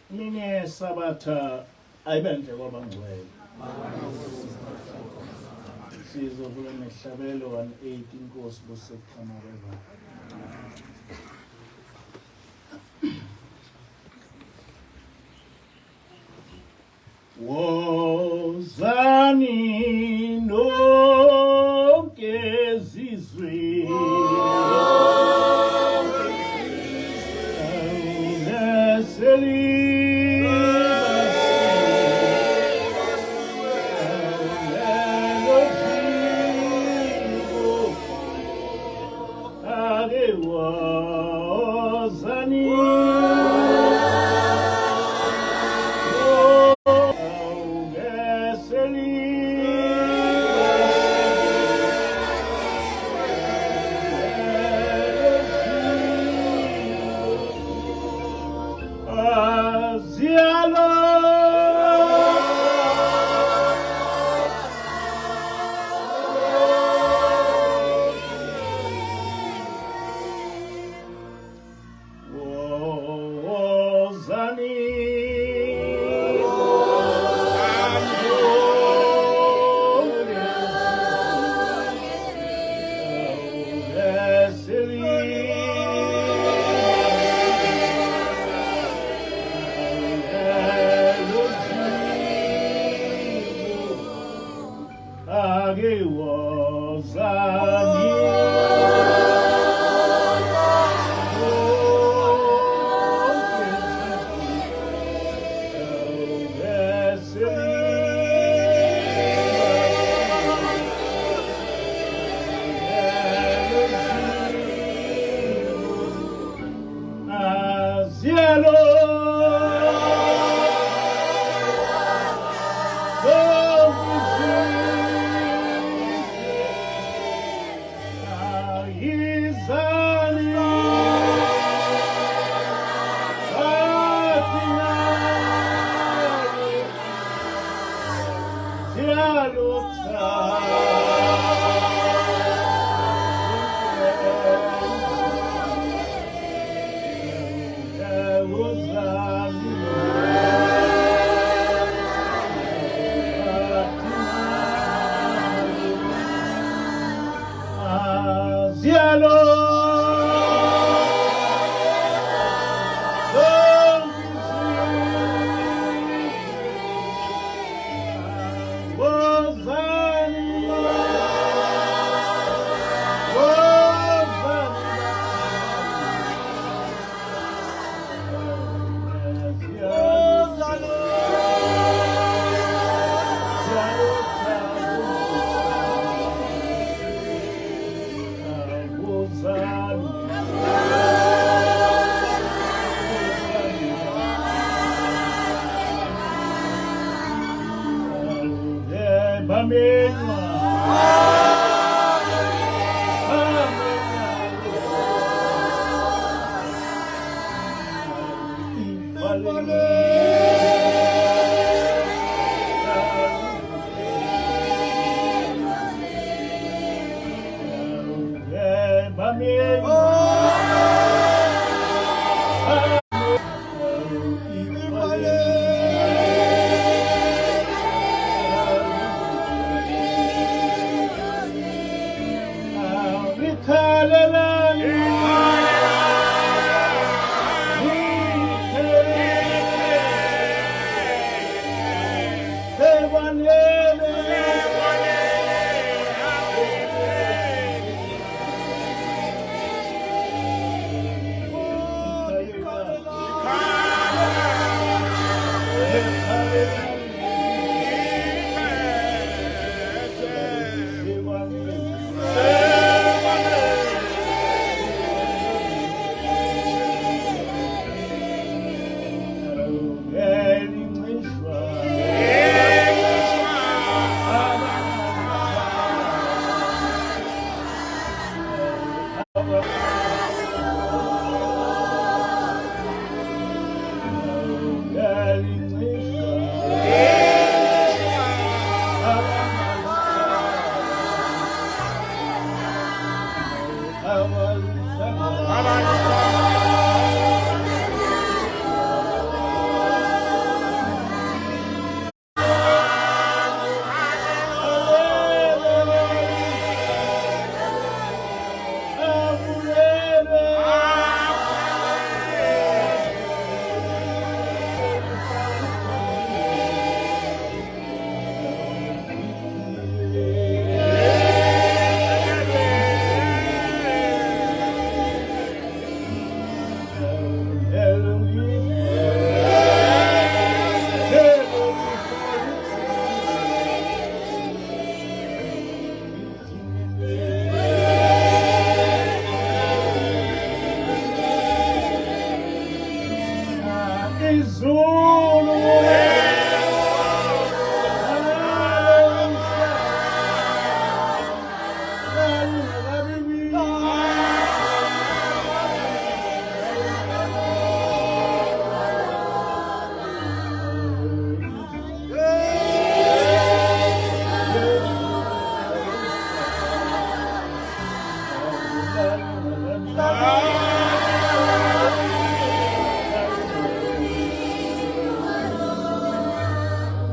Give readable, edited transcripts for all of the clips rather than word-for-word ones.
Mini yeSabatha ayibe nje kwabangcwele. Sizovula nehlabelo 180 inkosi busekhama beba. Wozani nonke zizwe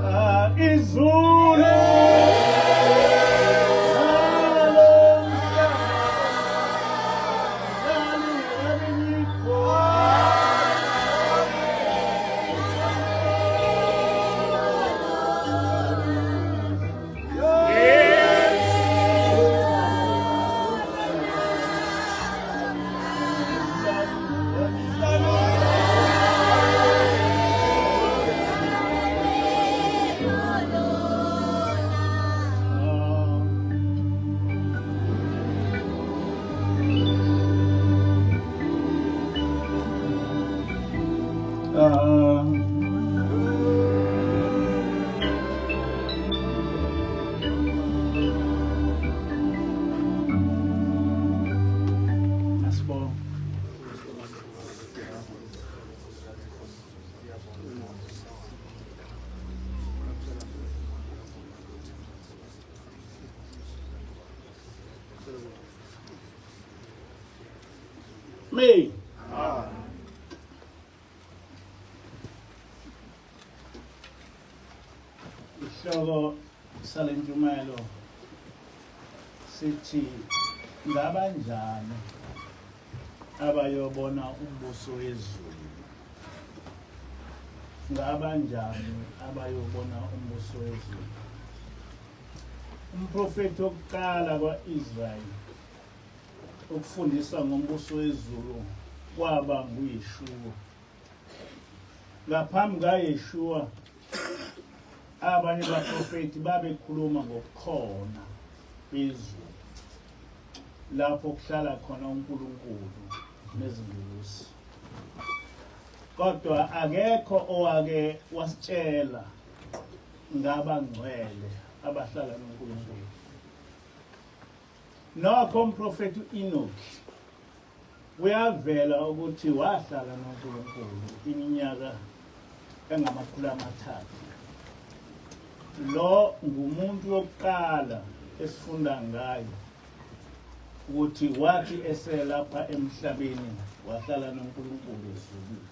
Ah, izulu Asibonge. Me. Isihloko sale ntshumayelo sithi ngabanjani abayobona umbuso wezulu. Ngabanjani abayobona umbuso wezulu? Umprofethi wokuqala kwa-Israyeli ukufundisa ngombuso wezulu kwaba nguYeshua. Ngaphambi kaYeshua abanye abaprofethi babekhuluma ngobukhona bezulu lapho kuhlala khona uNkulunkulu nezingilosi. Kodwa akekho owake wasitshela ngabangcwele abahlala noNkulunkulu. Nokho umprofethi u-Enoki kuyavela ukuthi wahlala noNkulunkulu iminyaka engama-300. Lo ngumuntu wokuqala esifunda ngayo ukuthi wathi eselapha emhlabeni wahlala noNkulunkulu ezulwini.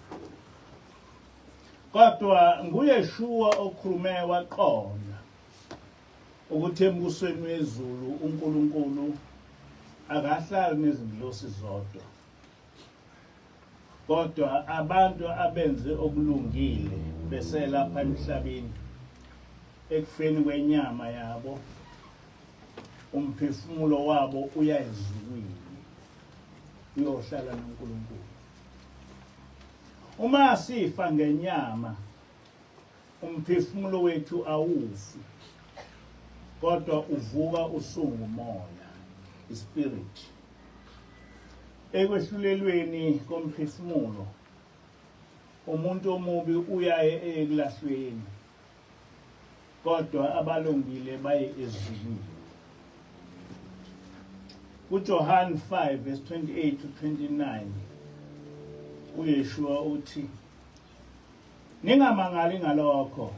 Kodwa nguYeshua okhulume waqonda ukuthi embusweni wezulu uNkulunkulu akahlali nezingilosi zodwa kodwa abantu abenze okulungile beselapha emhlabeni ekufeni kwenyama yabo umphefumulo wabo uya ezulwini uyohlala noNkulunkulu. Uma sifa ngenyama Umphefumulo wethu awufi kodwa uvuka usungumoya, ispirit. Ekwehlulelweni komphefumulo umuntu omubi uyaye ekulahlweni kodwa abalungile baye ezulwini. KuJohn 5 verse 28 to 29 uYeshua uthi Ningamangali ngalokho,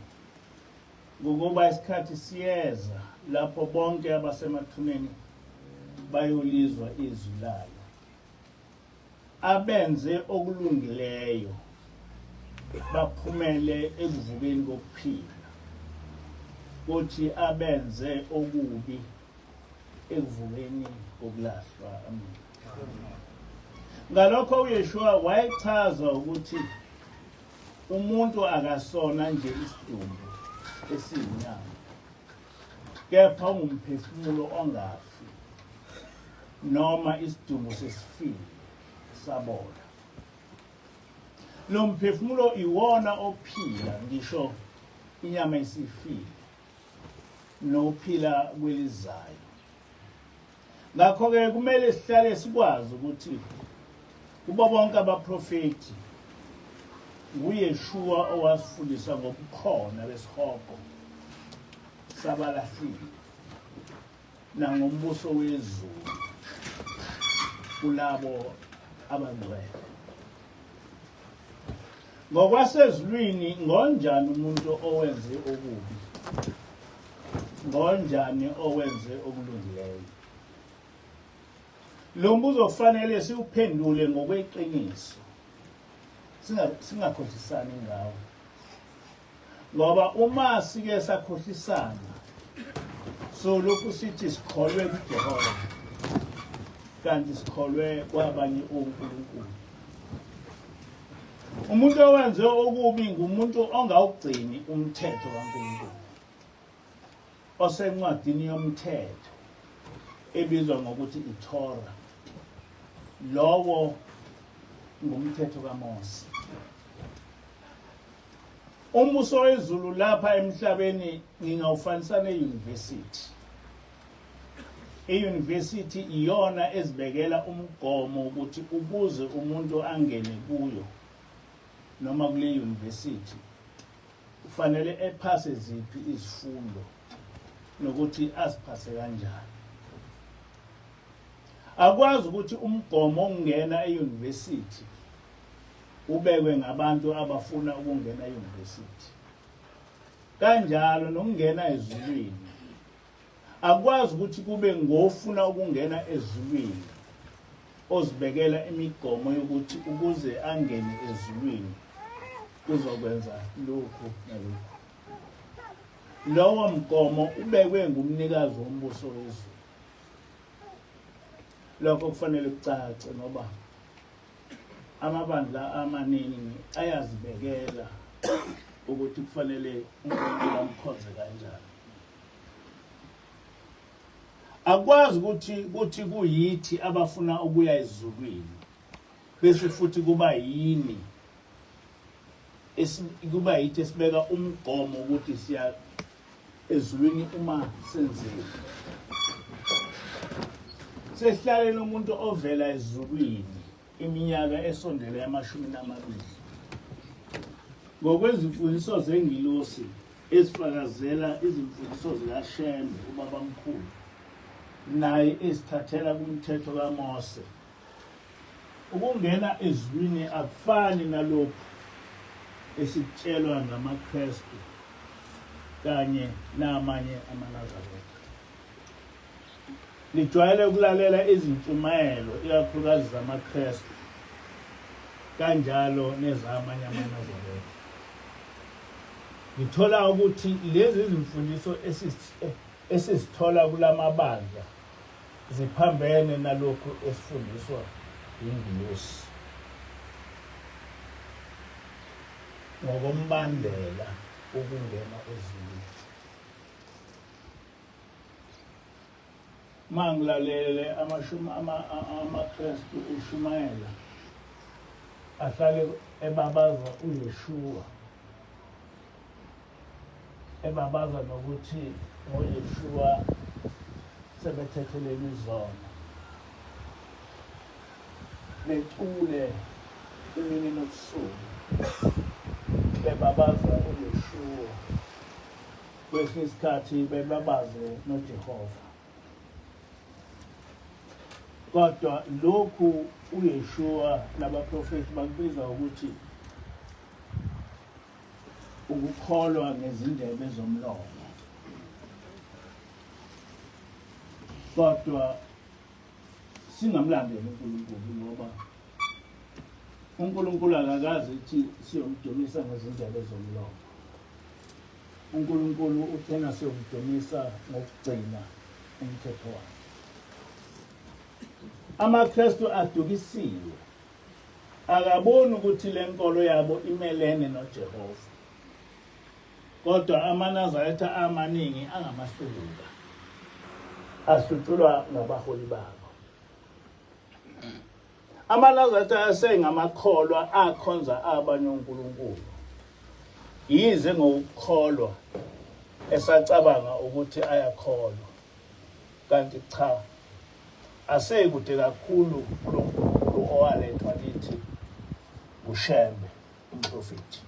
ngokuba isikhathi siyeza lapho bonke abasemathuneni bayolizwa izwi layo. Abenze okulungileyo baphumele ekuvukeni kokuphila, kuthi abenze okubi ekuvukeni kokulahlwa. Amen. Ngalokho uYeshua wayechaza ukuthi umuntu akasona nje isidumbu esiyinyama, kepha ungumphefumulo ongafi noma isidumbu sesifile sabola. Lo mphefumulo iwona ophila ngisho inyama isifile nophila kwelizayo. Ngakho-ke kumele sihlale sikwazi ukuthi kubo bonke abaprofethi nguYeshua owasifundisa ngobukhona besihogo sabalahlile nangombuso wezulu kulabo abangcwele. Ngokwasezulwini ngonjani umuntu owenze okubi? Ngonjani owenze okulungileyo? Lo mbuzo kufanele siwuphendule ngokweqiniso, singakhohlisani ngawo, ngoba uma sike sakhohlisana so lokhu sithi sikholwe kuJehova kanti sikholwe kwabanye onkulunkulu. Umuntu owenze okubi ngumuntu ongawugcini umthetho kaNkulunkulu osencwadini yomthetho ebizwa ngokuthi iTorah. Lowo ngumthetho kaMose. Umbuso wezulu lapha emhlabeni ngingawufanisa ne-university. I-university iyona ezibekela umgomo ukuthi ukuze umuntu angene kuyo noma kule university kufanele ephase ziphi izifundo nokuthi aziphase kanjani. Akwazi ukuthi umgomo ongena e-university ubekwe ngabantu abafuna ukungena e-university. Kanjalo nokungena ezulwini akwazi ukuthi kube ngofuna ukungena ezulwini ozibekela imigomo yokuthi ukuze angene ezulwini uzokwenza lokhu nalokhu. Lowo mgomo ubekwe ngumnikazi wombuso wezulu. Lokho kufanele kucace ngoba amabandla amaningi ayazibekela ukuthi kufanele uNkulunkulu amkhonze kanjani. Akwazi ukuthi kuthi kuyithi abafuna ukuya ezulwini bese futhi kuba yini kuba yithi esibeka umgomo ukuthi siya ezulwini uma senzile. Sesihlale nomuntu ovela ezulwini iminyaka esondele yama-20. Ngokwezimfundiso zengilosi ezifakazela izimfundiso zikaShembe ubabamkhulu, naye ezithathela kumthetho kaMose, ukungena ezulwini akufani nalokhu esikutshelwa ngamaKristu kanye namanye amaNazaretha. Nijwayele ukulalela izintshumayelo ikakhulukazi zamaKristu kanjalo nezamanye amaNazaretha. Ngithola ukuthi lezi zimfundiso esizithola kulamabandla ziphambene nalokhu esifundiswa yingilosi ngokombandela wokungena ezulwini. Mangilalele amashumi amaKristu ushumayela ahlale ebabaza uYeshua, ebabaza nokuthi ngoYeshua sebethethelelwe izono, becule imini nobusuku bebabaza uYeshua, kwesinye isikhathi bebabaze noJehova. Kodwa lokhu uYeshua nabaprofethi bakubiza ukuthi ukukholwa ngezindebe zomlomo. Kodwa singamlandeli uNkulunkulu ngoba uNkulunkulu akakazi ukuthi siyomdumisa ngezindebe zomlomo. uNkulunkulu uthena siyomdumisa ngokugcina umthetho wakhe. AmaKristu adukisiwe, akaboni ukuthi le nkolo yabo imelene noJehova. Kodwa amaNazaretha amaningi angamahlubuka, ahlutshulwa ngabaholi babo. AmaNazaretha asengamakholwa akhonza abanye onkulunkulu, yize ngokukholwa esacabanga ukuthi ayakholwa, kanti cha, asekude kakhulu kulo nkulunkulu owalethwa kithi nguShembe umprofethi.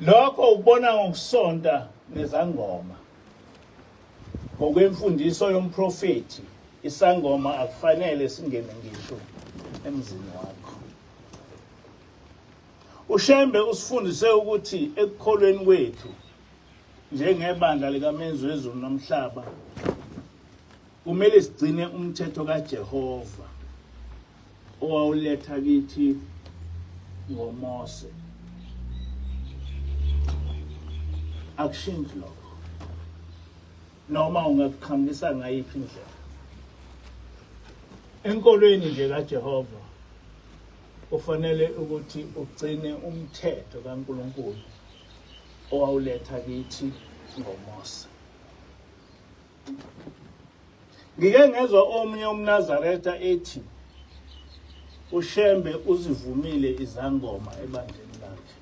Lokho ukubona ngokusonta nezangoma. Ngokwemfundiso yomprofethi, isangoma akufanele singene ngisho emzini wakho. UShembe usifundise ukuthi ekukholweni kwethu njengebandla likaMenzi wezulu nomhlaba Kumele sigcine umthetho kaJehova owawuletha kithi ngoMose. Akushintshi lokho. Noma ungakuqhamukisa ngayiphi indlela. Enkolweni nje kaJehova ufanele ukuthi ugcine umthetho kaNkulunkulu owawuletha kithi ngoMose. Ngike ngezwa omunye umNazaretha ethi uShembe uzivumile izangoma ebandleni lakhe.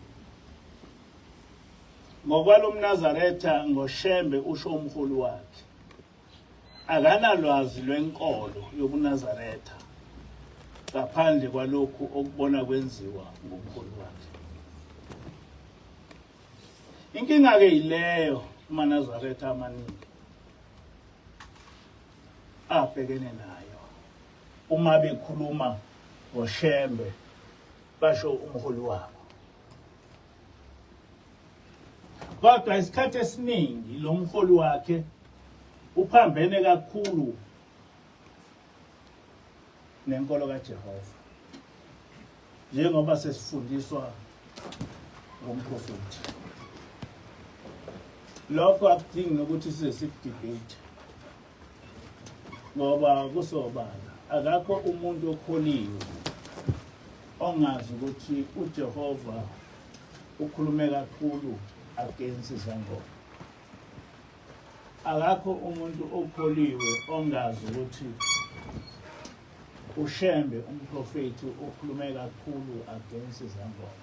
Ngokwalo mNazaretha ngoShembe usho umholi wakhe. Akanalwazi lwenkolo yobuNazaretha ngaphandle kwalokhu okubona kwenziwa ngumholi wakhe. Inkinga-ke yileyo amaNazaretha amaningi abhekene nayo uma bekhuluma ngoShembe basho umholi wabo. Kodwa isikhathi esiningi lo mholi wakhe uphambene kakhulu nenkolo kaJehova njengoba sesifundiswa ngumprofethi. Lokho akudingi nokuthi size sikudebate ngoba kusobala akakho umuntu okholiwe ongazi ukuthi uJehova ukhulume kakhulu against izangoma. Akakho umuntu okholiwe ongazi ukuthi uShembe umprofethi ukhulume kakhulu against izangoma.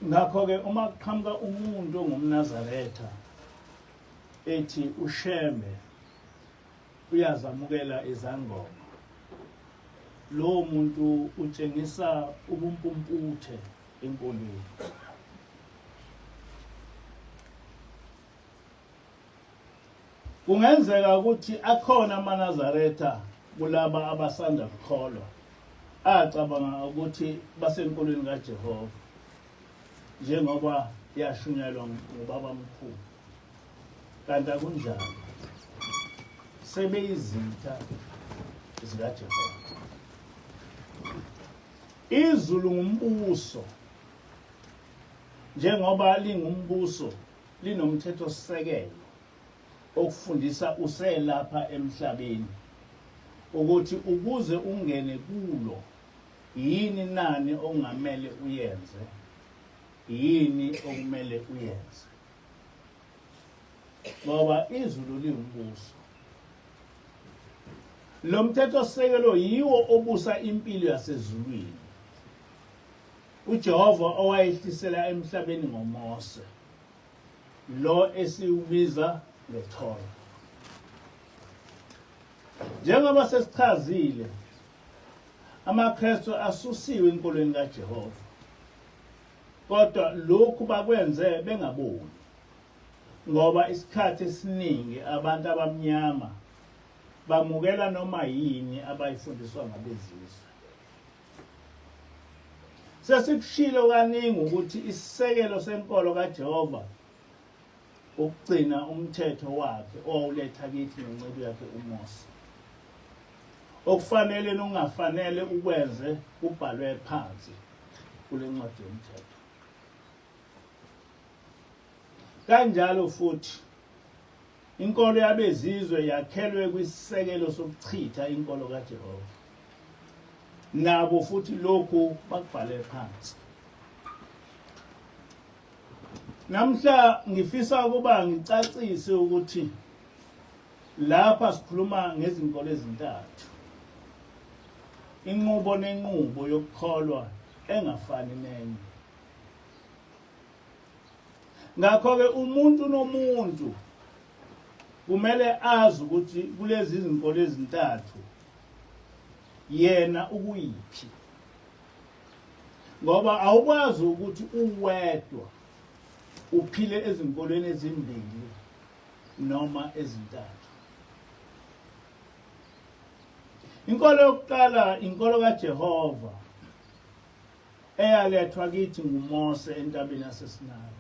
Ngakho-ke uma kuqhamuka umuntu ongumNazaretha ethi uShembe uyazamukela izangoma, lowo muntu utshengisa ubumpumputhe enkolweni. Kungenzeka ukuthi akhona amaNazaretha kulaba abasanda kukholwa acabanga ukuthi basenkolweni kaJehova njengoba yashunyayelwa ngubaba mkhulu, kanti akunjalo, sebeyizitha zikaJehova. Izulu ngumbuso, njengoba lingumbuso linomthethosisekelo okufundisa uselapha emhlabeni ukuthi ukuze ungene kulo yini nani ongamele uyenze, yini okumele uyenze, ngoba izulu liwumbuso. Lo mthethosisekelo yiwo obusa impilo yasezulwini uJehova owayehlisela emhlabeni ngoMose, lo esiwubiza ngeThora. Njengoba sesichazile, amaKristu asusiwe enkolweni kaJehova, kodwa lokhu bakwenze bengaboni, ngoba isikhathi esiningi abantu abamnyama bamukela noma yini abayifundiswa ngabezizwe. Sesikushilo kaningi ukuthi isisekelo senkolo kaJehova ukugcina umthetho wakhe owawuletha kithi ngenceku yakhe uMose. Okufanele nokungafanele ukwenze kubhalwe phansi kule ncwadi yomthetho. Kanjalo futhi inkolo yabezizwe yakhelwe kwisisekelo sokuchitha inkolo kaJehova. Nabo futhi lokhu bakubhale phansi. Namhla ngifisa ukuba ngicacise ukuthi lapha sikhuluma ngezinkolo ezintathu. Inqubo nenqubo yokukholwa engafani nenye. Ngakho-ke umuntu nomuntu kumele azi ukuthi kulezi zinkolo ezintathu yena ukuyiphi, ngoba awukwazi ukuthi uwedwa uphile ezinkolweni ezimbili noma ezintathu. Inkolo yokuqala inkolo kaJehova eyalethwa kithi nguMose entabeni yaseSinayi.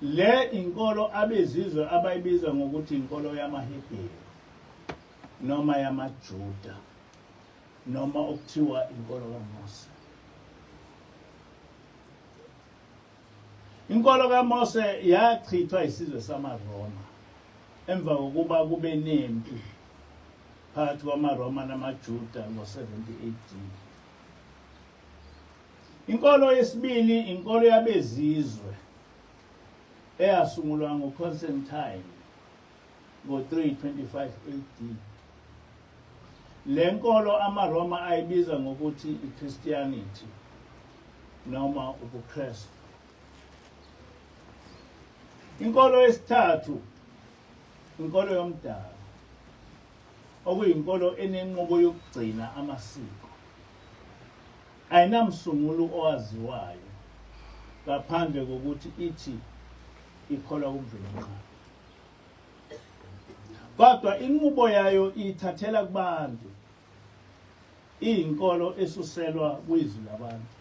Le inkolo abezizwe abayibiza ngokuthi inkolo yamaHebheru noma yamaJuda noma okuthiwa inkolo kaMose. Inkolo kaMose yachithwa isizwe samaRoma emva kokuba kube nempi phakathi kwamaRoma namaJuda ngo-70 AD. Inkolo yesibili inkolo yabezizwe eyasungulwa nguConstantine ngo-325 AD. Le nkolo amaRoma ayibiza ngokuthi iChristianity noma ubuKristu. Inkolo yesithathu inkolo yomdabu okuyinkolo enenqubo yokugcina amasiko. Ayinamsunguli owaziwayo ngaphandle kokuthi ithi ikholwa kuMvelinqangi. Kodwa inqubo yayo iyithathela kubantu. Iyinkolo esuselwa kwizwi labantu.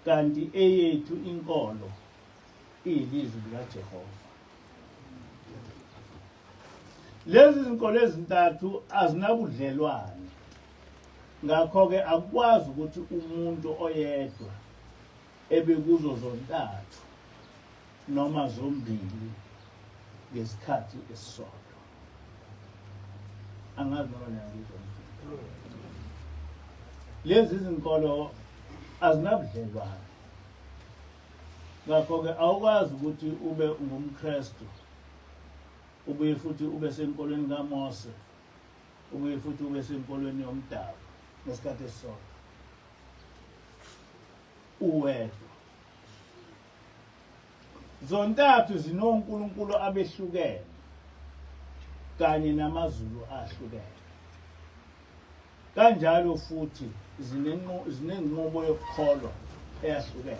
Kanti eyethu inkolo iyilizwi likaJehova. Lezi zinkolo ezintathu azinabudlelwane. Ngakho-ke akukwazi ukuthi umuntu oyedwa ebekuzo zontathu noma zombili ngesikhathi esisodwa. Angazi noma niyangizwa. Lezi zinkolo azinabudlelwane. Ngakho-ke awukwazi ukuthi ube ungumKristu ubuye futhi ube senkolweni kaMose ubuye futhi ube senkolweni yomdabu ngesikhathi esisodwa uwedwa. Zontathu zinonkulunkulu abehlukene kanye namazulu ahlukene. Kanjalo futhi zinenqubo yokukholwa eyahlukene.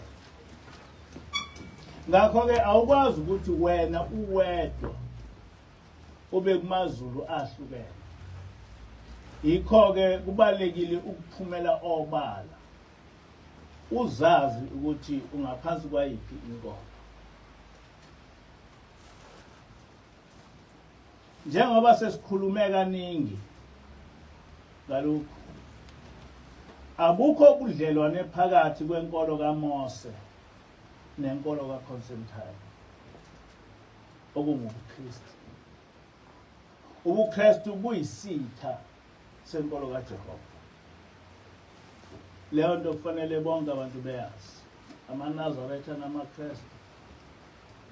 Ngakho-ke awukwazi ukuthi wena uwedwa ube kumaZulu ahlukene. Yikho-ke kubalulekile ukuphumela obala uzazi ukuthi ungaphansi kwayiphi inkolo. Njengoba sesikhulume kaningi ngalokhu, abukho ubudlelwane phakathi kwenkolo kaMose nenkolo kaConstantine okungubuKristu. UbuKristu buyisitha senkolo kaJehova. Leyo nto kufanele bonke abantu beyazi, amaNazaretha namaKristu,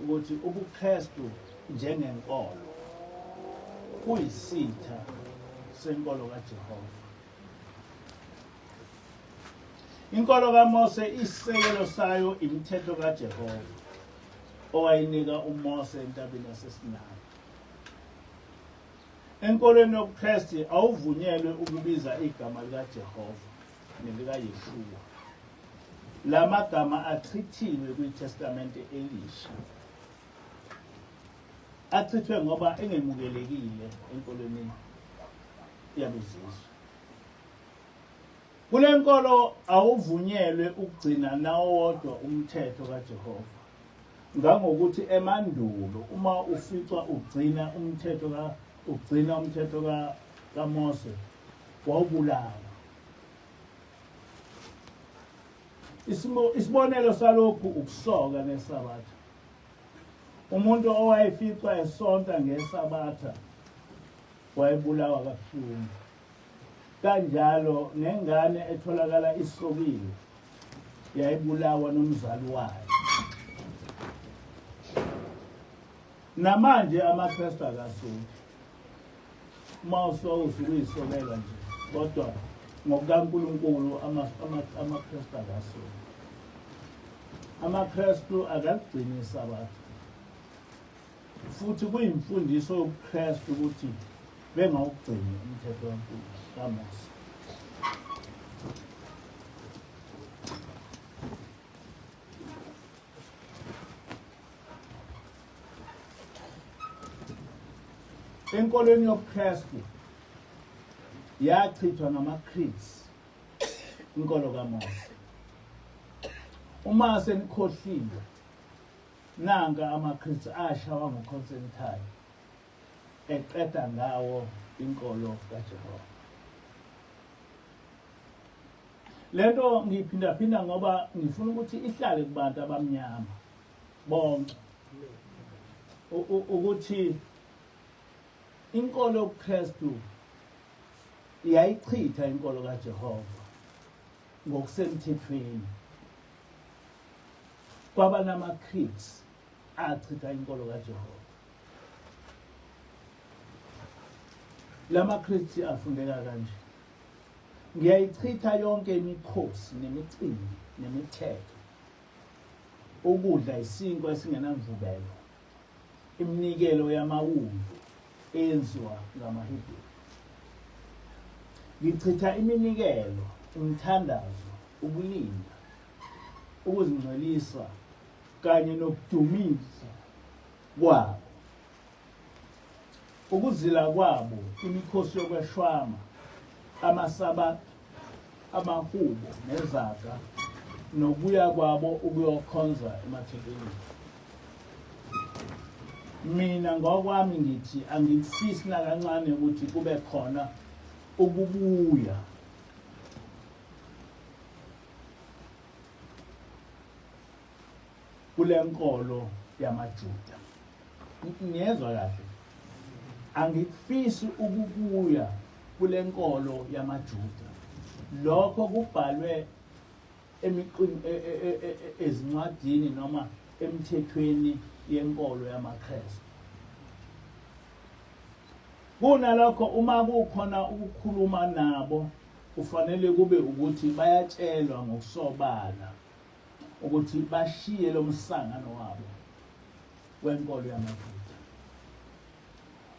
ukuthi ubuKristu njengenkolo kuyisitha senkolo kaJehova. Inkolo kaMose isisekelo sayo imithetho kaJehova owayinika uMose entabeni yaseSinayi. Enkolweni yobuKristu awuvunyelwe ukubiza igama likaJehova nelikaYeshua. La magama achithiwe kwiTestamente Elisha. Achithwe ngoba engemukelekile enkolweni yabezizwe. Kule nkolo awuvunyelwe ukugcina nawodwa umthetho kaJehova. Ngangokuthi emandulo uma uficwa ugcina umthetho ka ugcina umthetho ka kaMose wawubulawa. Isimo isibonelo salokhu ukusoka ngeSabatha. Umuntu owayeficwa esonta ngeSabatha wayebulawa kabuhlungu. Kanjalo nengane etholakala isokile yayibulawa nomzali wayo. Namanje amaKristu akasoki. Uma usuke usuke uyisokela nje kodwa ngokukaNkulunkulu amaKristu akasoki. AmaKristu akaligcini iSabatha. Futhi kuyimfundiso yobuKristu ukuthi bengawugcini umthetho kaNkulunkulu kaMose. Enkolweni yobuKristu yachithwa ngamaCreeds inkolo kaMose. Uma senikhohliwe Nanka amaKristu ashawa nguConstantine eqeda ngawo inkolo kaJehova. Lento ngiyiphindaphinda ngoba ngifuna ukuthi ihlale kubantu abamnyama bonke ukuthi inkolo yobuKristu iyayichitha inkolo kaJehova ngokusemthethweni. Kwaba nama-creeds achitha inkolo kaJehova. Lama-creeds afundeka kanje: ngiyayichitha yonke imikhosi nemicimbi nemithetho, ukudla isinkwa esingenamvubelo, iminikelo yamawundlu eyenziwa ngamaHebheru. Ngichitha iminikelo, imithandazo, ukulinda, ukuzingcwelisa kanye nokudumisa kwabo, ukuzila kwabo, imikhosi yokweshwama, amasabatha, amahubo nezaga, nokuya kwabo ukuyokhonza emathempelini. Mina ngokwami ngithi angikufisi nakancane ukuthi kube khona ukubuya kule nkolo yamaJuda. Ngiyezwa kahle, angikufisi ukubuya kule nkolo yamaJuda. Lokho kubhalwe emiqini e, e, e, ezincwadini noma emthethweni yenkolo yamaKristu. Kunalokho, uma kukhona ukukhuluma nabo, kufanele kube ukuthi bayatshelwa ngokusobala ukuthi bashiye lo msangano wabo wenkolo yamaJuda.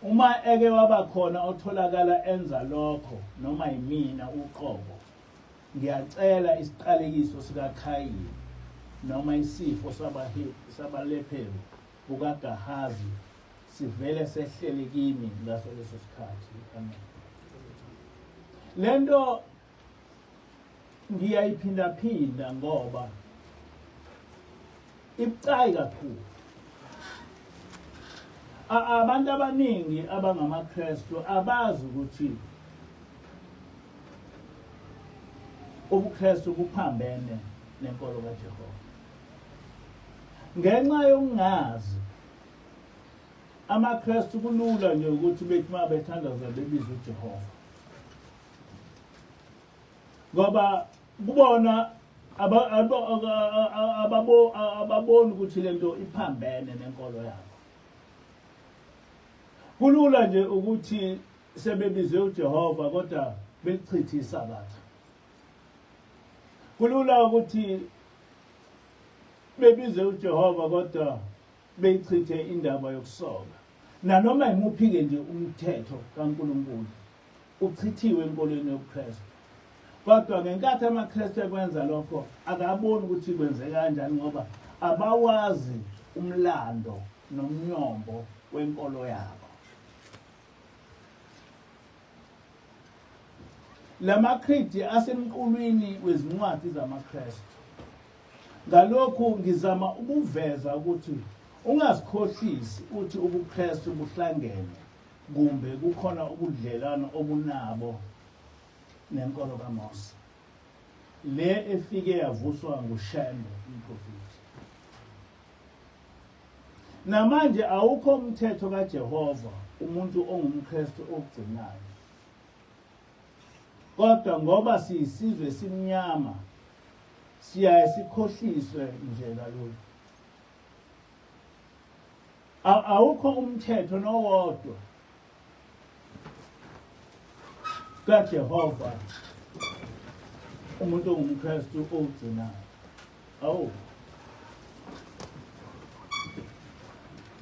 Uma eke waba khona otholakala enza lokho, noma yimina uqobo, ngiyacela isiqalekiso sikaKhayini noma isifo sabalephero bukaGahazi sivele sehlele kimi ngaso leso sikhathi. Amen. Lento ngiyayiphindaphinda ngoba ibucayi kakhulu. Abantu abaningi abangamaKristu abazi ukuthi ubuKristu buphambene nenkolo kaJehova. Ngenxa yokungazi, amaKristu kulula nje ukuthi bethi uma bethandaza bebize uJehova, ngoba kubona ababoni ukuthi lento iphambene nenkolo yabo. Kulula nje ukuthi sebebize uJehova kodwa belichithe iSabatha. Kulula ukuthi bebize uJehova kodwa beyichithe indaba yokusoka. Nanoma imuphi-ke nje umthetho kaNkulunkulu uchithiwe enkolweni yobuKristu. Kodwa ngenkathi amaKristu ekwenza lokho, akaboni ukuthi kwenzeka kanjani ngoba abawazi umlando nomnyombo wenkolo yabo. Lamakridi asemqulwini wezincwadi zamaKristu. Ngalokhu ngizama ukuveza ukuthi ungazikhohlisi uthi ubuKristu buhlangene kumbe kukhona ubudlelwano obunabo nenkolo kaMose le efike yavuswa nguShembe umprofethi. Namanje awukho umthetho kaJehova umuntu ongumKristu ogcinayo. Kodwa ngoba siyisizwe esimnyama siyaye sikhohliswe nje kalula. Awukho umthetho nowodwa kaJehova umuntu ongumKristu owugcinayo. Awu.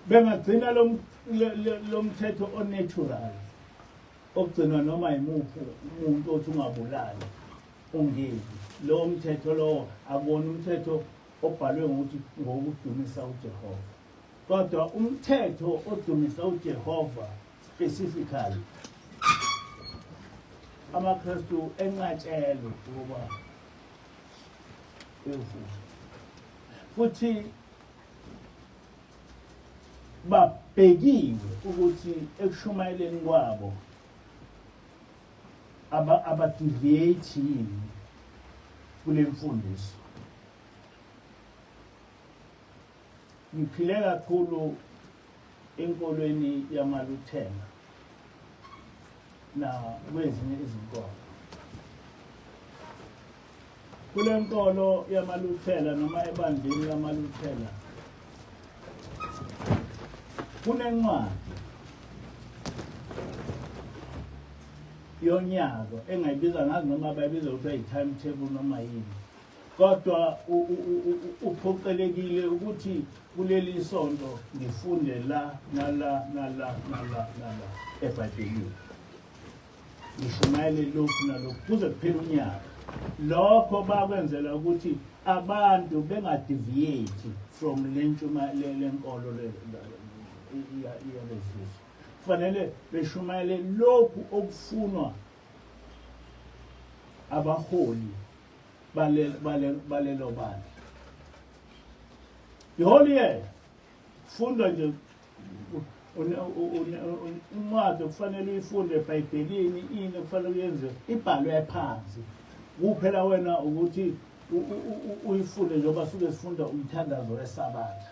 Bengagcina lo mthetho o-natural ogcinwa noma yimuphi umuntu othi ungabulali ungebi. Lowo mthetho lowo akuwona umthetho obhalwe ngokuthi ngokudumisa uJehova. Kodwa umthetho odumisa uJehova specifically amaKristu enqatshelwe ukuba evuke. Futhi Babhekiwe ukuthi ekushumayeleni kwabo aba-deviate yini kule mfundiso. Ngiphile kakhulu enkolweni yamaLuthela na kwezinye izinkolo. Kule nkolo yamaLuthela noma ebandleni lamaLuthela kunencwadi yonyaka engayibiza ngazi noma bayibiza kuthiwa yi-timetable noma yini, kodwa uphoqelekile ukuthi kuleli sonto ngifunde la nala nala nala nala eBhayibhelini, ngishumayele lokhu nalokhu kuze kuphele unyaka. Lokho bakwenzela ukuthi abantu bengadeviate from le lenkolo yabezizwe. Kufanele beshumayele lokhu okufunwa abaholi balelo bandla. The whole year funda nje incwadi okufanele uyifunde eBhayibhelini, ini okufanele uyenze ibhalwe phansi. Kuphela wena ukuthi uyifunde njengoba suke sifunda umthandazo weSabatha.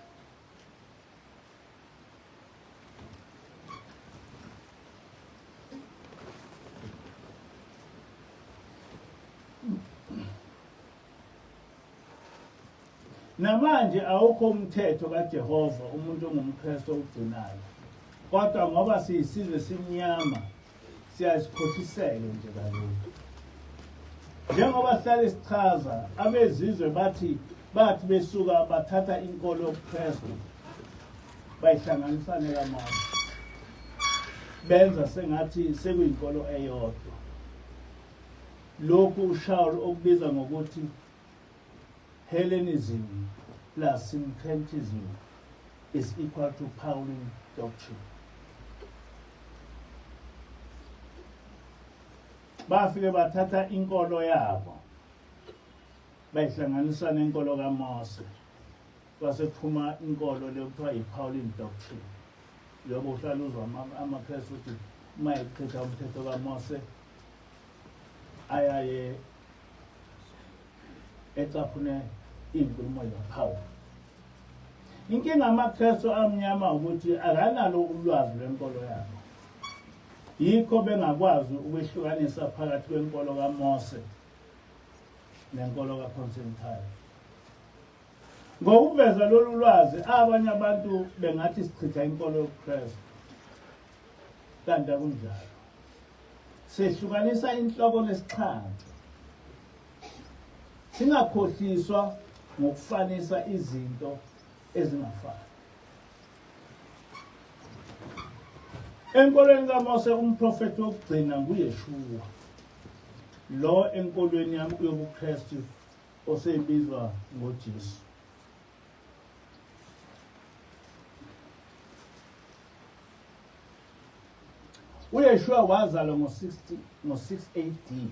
Namanje awukho umthetho kaJehova umuntu ongumKristu owugcinayo. Kodwa ngoba siyisizwe simnyama siyasikhohliseke nje kalula. Njengoba sihlale sichaza, abezizwe bathi besuka bathatha inkolo yobuKristu bayihlanganisa nekaMose, benza sengathi sekuyinkolo eyodwa. Lokhu uShaul okubiza ngokuthi Hellenism plus syncretism is equal to Pauline doctrine. Bafike bathatha inkolo yabo bayihlanganisa nenkolo kaMose, kwase kuphuma inkolo le kuthiwa yi-Pauline doctrine. Njengoba uhlala uzwa amaKristu ukuthi uma echitha umthetho kaMose ayaye ecaphune iy'nkulumo zikaPawulu. Inkinga amaKristu amnyama ukuthi akanalo ulwazi lwenkolo yabo. Yikho bengakwazi ukwehlukanisa phakathi kwenkolo kaMose nenkolo kaConstantine. Ngokuveza lolu lwazi abanye abantu bengathi sichitha inkolo yobuKristu, kanti akunjalo. Sehlukanisa inhloko nesixhanti, singakhohliswa ngokufanisa izinto ezingafani. Enkolweni kaMose umprofethi wokugcina nguYeshuwa, lo enkolweni yobuKristu osebizwa ngoJesu. UYeshua wazalwa ngo-60 ngo-6 AD,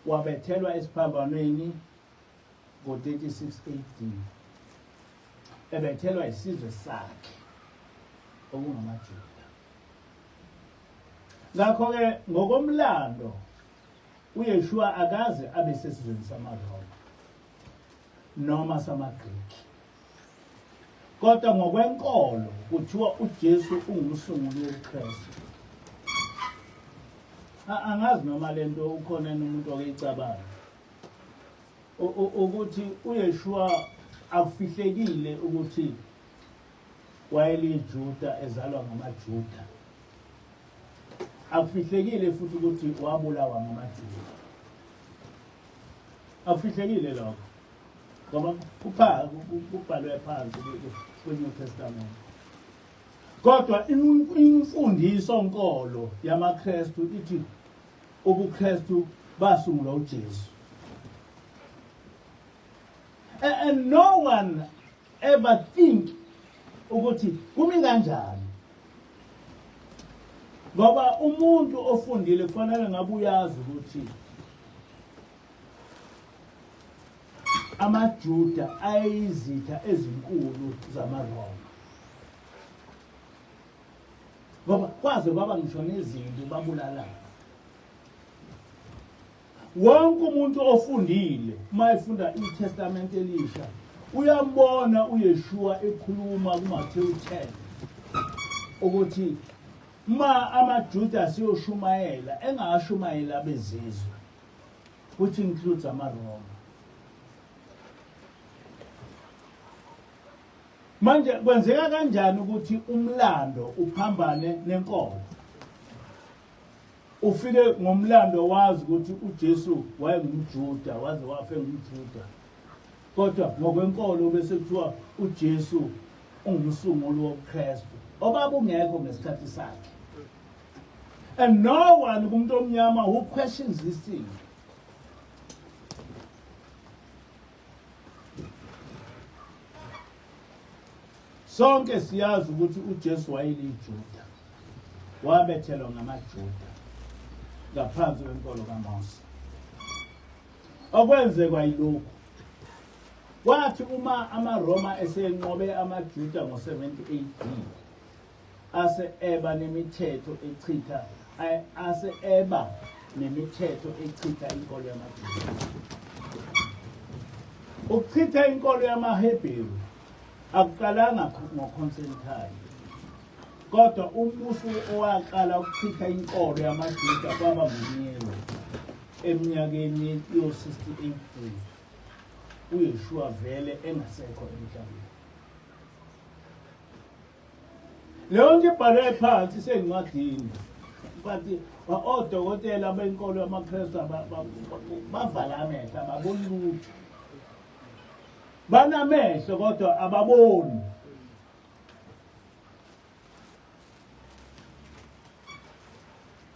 wabethelwa esiphambanweni ngo-36 AD, ebethelwa isizwe sakhe okungamaJuda. Ngakho-ke ngokomlando uYeshua akaze abe sesizweni samaRoma noma samaGreki. Kodwa ngokwenkolo kuthiwa uJesu ungumsunguli wobuKristu. Angazi noma lento ukhona umuntu okeyicabanga ukuthi uYeshua akufihlekile ukuthi wayeliJuda ezalwa ngamaJuda. Akufihlekile futhi ukuthi wabulawa ngamaJuda. Akufihlekile lokho ngoba kubhalwe phansi kwi-New Testament. Kodwa imfundiso nkolo yamaKristu ithi ubuKristu basungulwa uJesu. And no one ever think ukuthi kumi kanjani, ngoba umuntu ofundile kufanele ngabe uyazi ukuthi amaJuda ayizitha ezinkulu zamaRoma. Ngoba kwaze kwaba ngisho nezinto babulalana. Wonke umuntu ofundile uma efunda iTestamente elisha uyambona uYeshua ekhuluma kuMathewu 10 ukuthi uma amaJuda siyoshumayela engashumayela abezizwe, which includes amaRoma. Manje kwenzeka kanjani ukuthi umlando uphambane nenkolo? Ufike ngomlando wazi ukuthi uJesu wayengumJuda, waze wafa engumJuda. Kodwa ngokwenkolo bese kuthiwa uJesu ungumsunguli wobuKristu obabungekho ngesikhathi sakhe. And no one kumuntu omnyama who questions this thing. Sonke siyazi ukuthi uJesu wayeliJuda. Wabethelwa ngamaJuda ngaphansi kwenkolo kaMose. Okwenzekwa yilokhu. Kwathi uma amaRoma esenqobe amaJuda ngo-70 AD, ase eba nemithetho echitha ase eba nemithetho echitha inkolo yamaJuda. Ukuchitha inkolo yamaHebheru akuqalanga ngoConstantine, kodwa umbuso owaqala ukuchitha inkolo yamaJuda kwaba nguNero eminyakeni yo-68 AD, uYeshua vele engasekho emhlabeni. Leyo nto ibhalwe phansi isencwadini. Kanti odokotela benkolo yamaKristu bavala amehlo ababoni lutho. Banamehlo kodwa ababoni.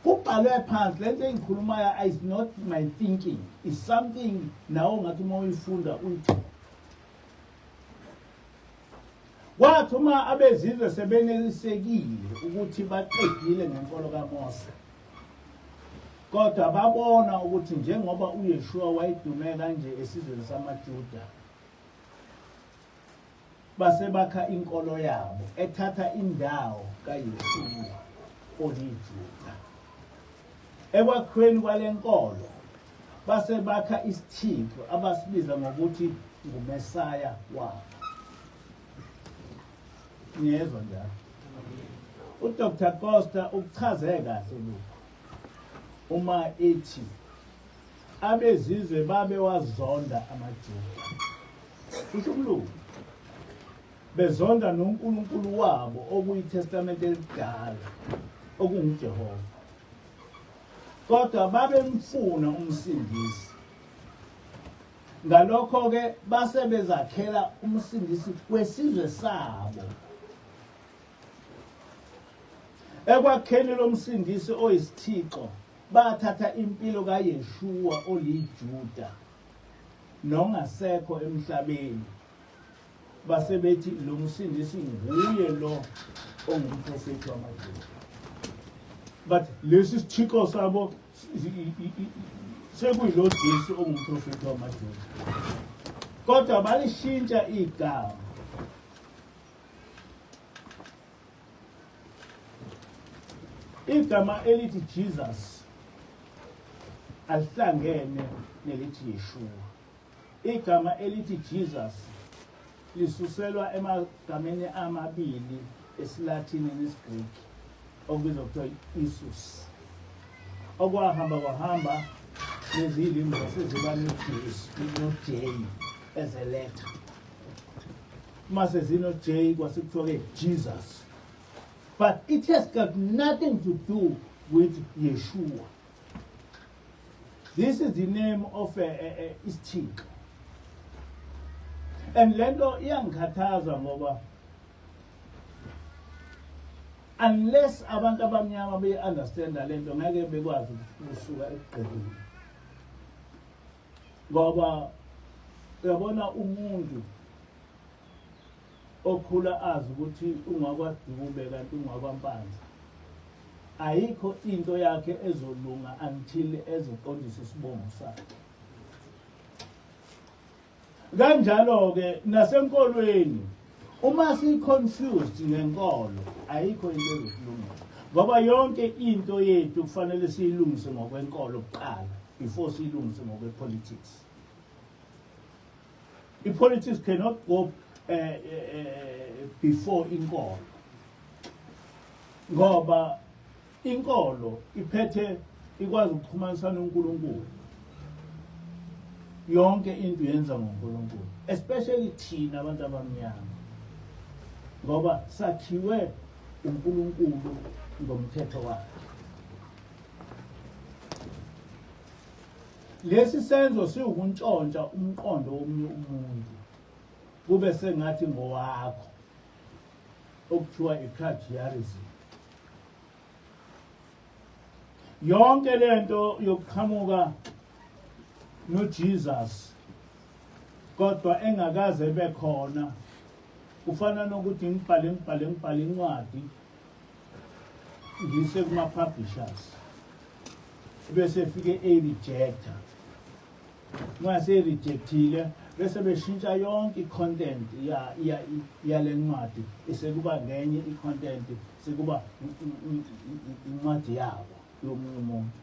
Kubhalwe phansi lento engikhulumayo is not my thinking. It's something nawe ngathi uma uyifunda uyithole. Kwathi uma abezizwe sebenelisekile ukuthi baqedile ngenkolo kaMose, kodwa babona ukuthi njengoba uYeshua wayedume kanje esizweni samaJuda, base bakha inkolo yabo ethatha indawo kaYeshua oliJuda. Ekwakhiweni kwale nkolo base bakha isithixo abasibiza ngokuthi nguMesaya wabo. Niyezwa njalo? UDr Costa ukuchaze kahle lokhu uma ethi abezizwe babewazonda amaJuda. Kusho umlungu. Bezonda noNkulunkulu wabo okuyiTestamente elidala okunguJehova. Kodwa babemfuna umsindisi. Ngalokho-ke base bezakhela umsindisi wesizwe sabo. Ekwakheni lo msindisi oyisithixo bathatha impilo kaYeshua oliJuda nongasekho emhlabeni base bethi lo msindisi nguye lo ongumprofethi wamaJuda. But lesi sithixo sabo sekuyilo Jesu ongumprofethi wamaJuda. Kodwa balishintsha igama. Igama elithi Jesus alihlangene nelithi Yeshua. Igama elithi Jesus lisuselwa emagameni amabili esiLathini nesiGreki okubizwa kuthiwa Isus, okwahamba kwahamba lezi limi zaseziba noJesu no-J as a letter. Uma sezino-J kwase kuthiwa-ke Jesus, but it has got nothing to do with Yeshua. This is the name of isithixo. And lento iyangikhathaza ngoba unless abantu abamnyama beyi-understanda lento ngeke bekwazi ukusuka ekugqibeni. Ngoba uyabona umuntu okhula azi ukuthi ungakwaDube kanti ungakwaMpanza ayikho into yakhe ezolunga until ezoqondisa isibongo sakhe. Kanjalo-ke nasenkolweni uma si-confused ngenkolo ayikho into ezosilungela. Ngoba yonke into yethu kufanele siyilungise ngokwenkolo kuqala before siyilungise ngokwepolitics. I-politics cannot go before inkolo. Ngoba inkolo iphethe ikwazi ukuxhumanisa noNkulunkulu. Yonke into yenza ngoNkulunkulu, especially thina abantu abamnyama. Ngoba sakhiwe uNkulunkulu ngomthetho wakhe. Lesi senzo siwukuntshontsha umqondo womunye umuntu kube sengathi ngowakho, okuthiwa i-plagiarism. Yonke lento yokuqhamuka noJesus kodwa engakaze bekhona kufana nokuthi ngibhale ngibhale ngibhale incwadi ngise kuma-publishers bese efike eyi-rejecta. Uma seyi-rejectile bese beshintsha yonke i-content yale ncwadi, isekuba ngenye i-content, sekuba incwadi yabo yomunye umuntu.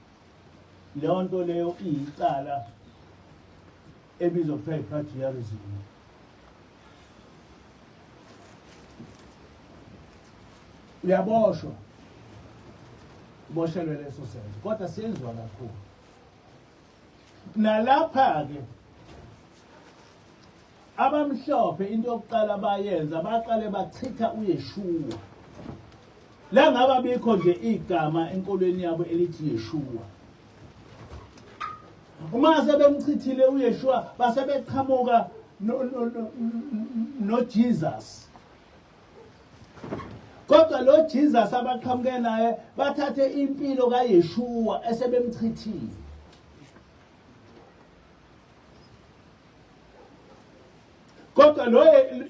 Leyo nto leyo iyicala ebizwa kuthiwa i-plagiarism. Uyaboshwa, uboshelwe leso senzo, kodwa senziwa kakhulu. Nalapha-ke abamhlophe into yokuqala bayenza, baqale bachitha uYeshua. La ngaba bikho nje igama enkolweni yabo elithi Yeshua. Uma sebemchithile uYeshua base beqhamuka no Jesus. Kodwa lo Jesus abaqhamuke naye bathathe impilo kaYeshua esebemchithile. Kodwa lo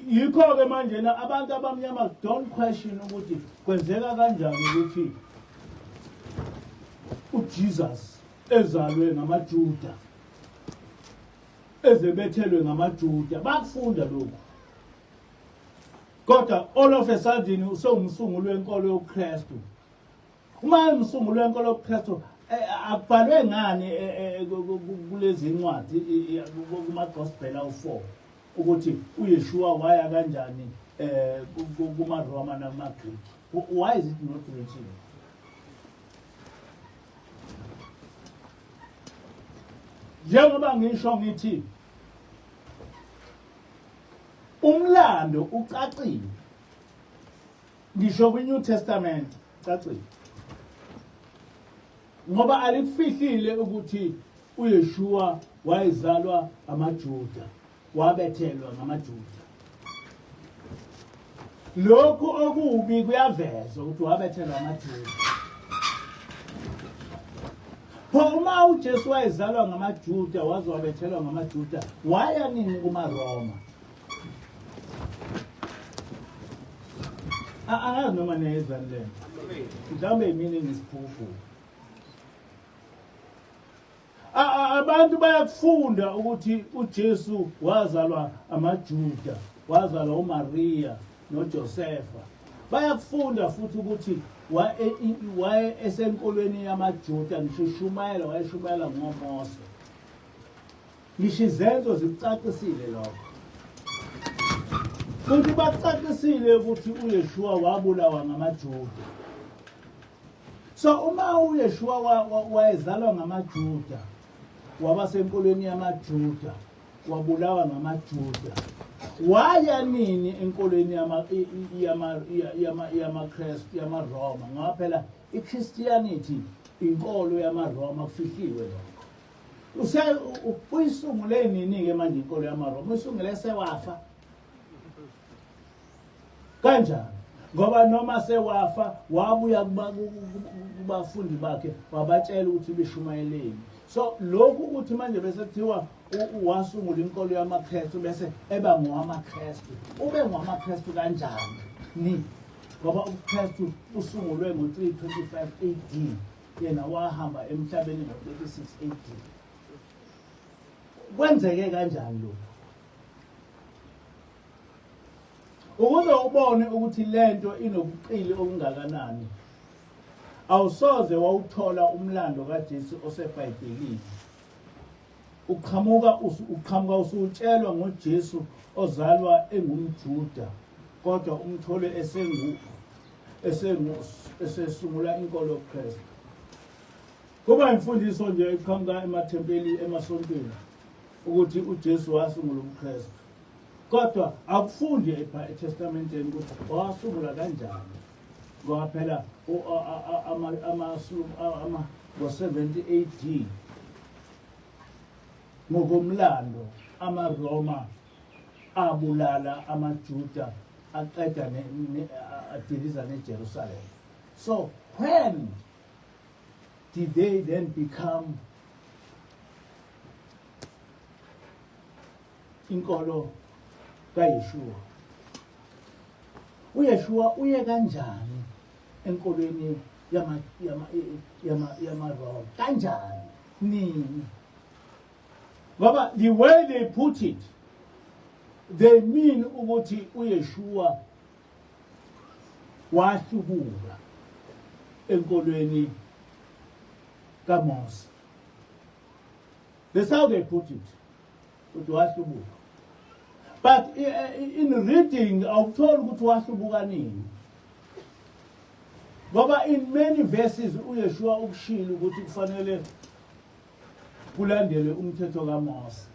yikho-ke manje na abantu abamnyama don't question ukuthi kwenzeka kanjani ukuthi uJesus ezalwe ngamaJuda, ezebethelwe ngamaJuda. Bakufunda lokhu, kodwa all of a sudden usewumsunguli wenkolo yobuKristu. Uma umsunguli wenkolo yobuKristu, akubhalwe ngani kulezi ncwadi kuma-gospel awu-4 ukuthi uYeshua waya kanjani kuma-Roma nakuma-Greek? Why is it not written? Njengoba ngisho ngithi umlando ucacile, ngisho kwi-New Testament cacile, ngoba alikufihlile ukuthi uYeshua wayezalwa amaJuda, wabethelwa ngamaJuda. Lokhu okubi kuyaveza ukuthi wabethelwa amaJuda. Pho uma uJesu wayezalwa ngamaJuda waze wabethelwa ngamaJuda, waya nini kumaRoma? Angazi noma niyayizwa le nto, mhlawumbe yimina engisiphufu. Abantu bayakufunda ukuthi uJesu wazalwa amaJuda, wazalwa uMaria noJosefa. Bayakufunda futhi ukuthi waye esenkolweni yamaJuda, ngisho ushumayela wayeshumayela ngoMose. Ngisho izenzo zikucacisile lokho. Futhi bakucacisile ukuthi uYeshua wabulawa ngamaJuda. So uma uYeshua wayezalwa ngamaJuda, waba senkolweni yamaJuda, wabulawa ngamaJuda, waya nini enkolweni yamaKristu, yamaRoma? Ngoba phela iChristianity inkolo yamaRoma, kufihliwe lokho. Use uyisungule nini-ke manje inkolo yamaRoma? Uyisungule sewafa kanjani? Ngoba noma sewafa wabuya kubafundi bakhe wabatshela ukuthi beshumayeleni. So lokhu ukuthi manje bese kuthiwa wasungula inkolo yamaKristu bese eba ngowamaKristu, ube ngowamaKristu kanjani ni? Ngoba ubuKristu usungulwe ngo-325 AD, yena wahamba emhlabeni ngo-36 AD. Kwenzeke kanjani lokhu? Ukuze ubone ukuthi lento inobuqili obungakanani. Awusoze wawuthola umlando kaJesu oseBhayibhelini. Uqhamuka uqhamuka usutshelwa ngoJesu ozalwa engumJuda kodwa umthole esengu esengu esesungula inkolo yobuKristu. Kuba imfundiso nje eqhamuka emathempeli emasontweni ukuthi uJesu wasungula ubuKristu. Kodwa akufundi eTestamenteni ukuthi wasungula kanjani. Ngoba phela ama ngo-70 AD ngokomlando amaRoma abulala amaJuda aqeda adiliza neJerusalem. So when did they then become inkolo kaYeshua? uYeshua uye kanjani enkolweni yama yama yama yamaRoma? Kanjani? Nini? Ngoba the way they put it, they mean ukuthi uYeshua wahlubuka enkolweni kaMose. That's how they put it. Ukuthi wahlubuka. But in reading awukutholi ukuthi wahlubuka nini. Ngoba in many verses uYeshua ukushilo ukuthi kufanele kulandelwe umthetho kaMose.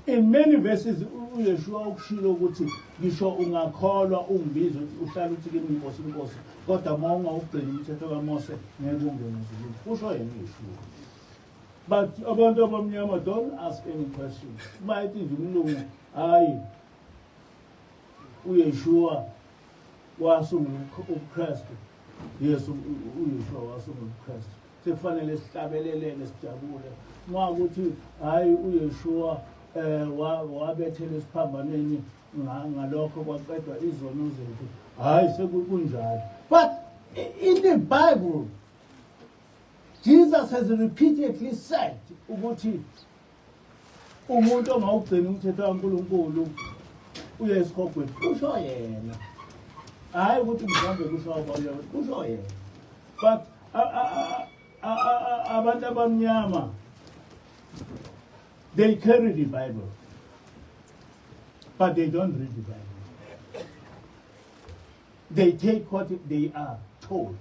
In many verses uYeshua ukushilo ukuthi ngisho ungakholwa ungibiza ukuthi uhlala uthi kimi inkosi inkosi kodwa uma ungawugcini umthetho kaMose ngeke ungene ezulwini. Kusho yena uYeshua. But abantu abamnyama don't ask any questions. Uma ethi nje umlungu hayi uYeshua wasungula ubuKristu. Yes, uYeshua wasungula ubuKristu. Sekufanele sihlabeleleke sijabule. Uma ukuthi hayi uYeshua eh wabethela esiphambanweni ngalokho kwaqedwa izono zethu. Hayi sekunjalo. But in the Bible Jesus has repeatedly said ukuthi umuntu ongawugcini umthetho kaNkulunkulu uye esihogweni. Kusho yena. Hayi ukuthi mhlawumbe kusho abanye, kusho yena. But abantu abamnyama they carry the Bible but they don't read the Bible. They take what they are told.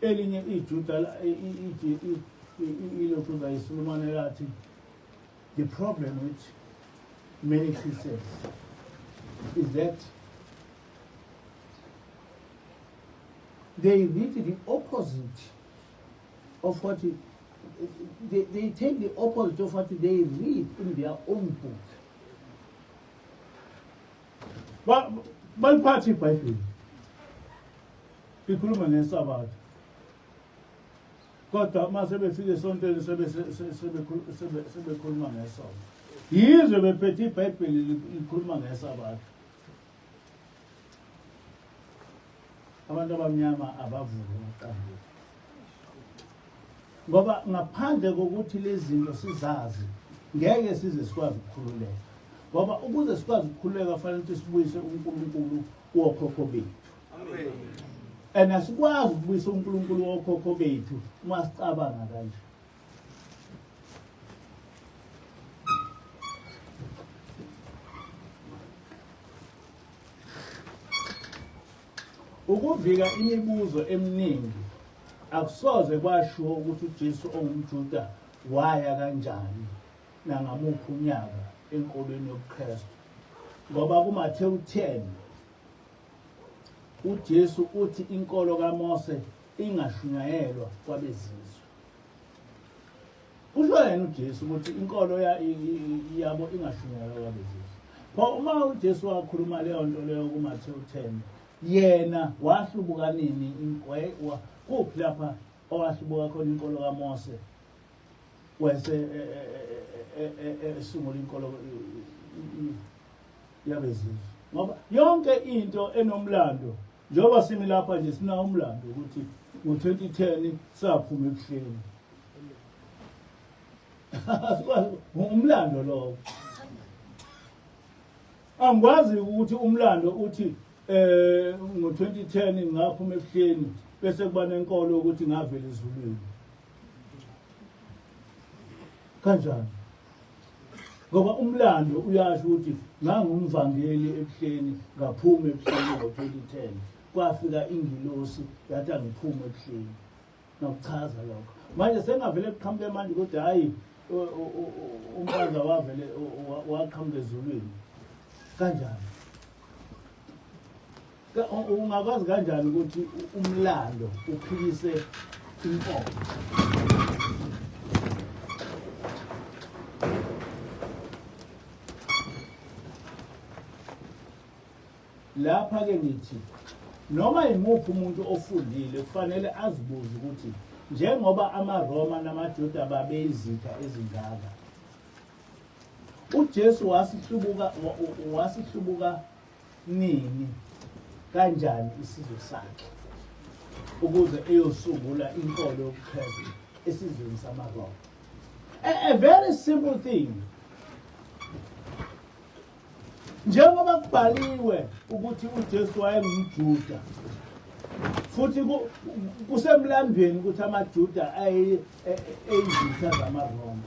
Elinye iJuda ilokhuza iSulumane lathi the problem with many Christians is that they read the opposite of what it, they take the opposite of what they read in their own book. Baliphatha iBhayibheli likhuluma ngeSabatha, kodwa uma sebefika esontweni sebekhuluma ngesonto. Yizwe bephethe iBhayibheli likhuluma ngeSabatha. Abantu abamnyama abavuki amaqanda, ngoba ngaphandle kokuthi lezi zinto sizazi ngeke size sikwazi ukukhululeka, ngoba ukuze sikwazi ukukhululeka kufanele ukuthi sibuyise uNkulunkulu wokhokho bethu. And asikwazi ukubuyisa uNkulunkulu wokhokho bethu uma sicabanga kanje. Ukuvika imibuzo eminingi akusoze kwashiwo ukuthi uJesu ongumJuda waya kanjani nangamuphi unyaka enkolweni yobuKristu, ngoba kuMathewu 10 uJesu uthi inkolo kaMose ingashunyayelwa kwabezizwe. Kusho yena uJesu ukuthi inkolo yabo ingashunyayelwa kwabezizwe. Pho uma uJesu wakhuluma leyo nto leyo kuMathewu 10, yena wahlubuka nini? Kuphi lapha owahlubuka khona inkolo kaMose wese esungula inkolo yabezizwe? Ngoba yonke into enomlando, njengoba simi lapha nje sinawo umlando ukuthi ngo-2010 saphuma ebuhleni. Umlando lowo. Angikwazi ukuthi umlando uthi Ngo-2010 ngaphuma ebuhleni bese kuba nenkolo yokuthi ngavela ezulwini. Kanjani? Ngoba umlando uyasho ukuthi ngangumvangeli ebuhleni ngaphuma ebuhleni ngo-2010 kwafika ingilosi yathi angiphume ebuhleni. Ngakuchaza lokho. Manje sengavele kuqhamuke manje ukuthi hhayi umfazi wavele waqhamuka ezulwini. Kanjani? Ungakwazi kanjani ukuthi umlando uphikise inkolo? Lapha ke ngithi noma yimuphi umuntu ofundile kufanele azibuze ukuthi njengoba amaRoma namaJuda babeyizitha ezingaka uJesu wasihlubuka wasihlubuka nini kanjani isizwe sakhe ukuze eyosungula inkolo yobuKristu esizweni samaRoma. A very simple thing. Njengoba kubhaliwe ukuthi uJesu wayengumJuda futhi kusemlandweni ukuthi amaJuda ayeyizitha zamaRoma.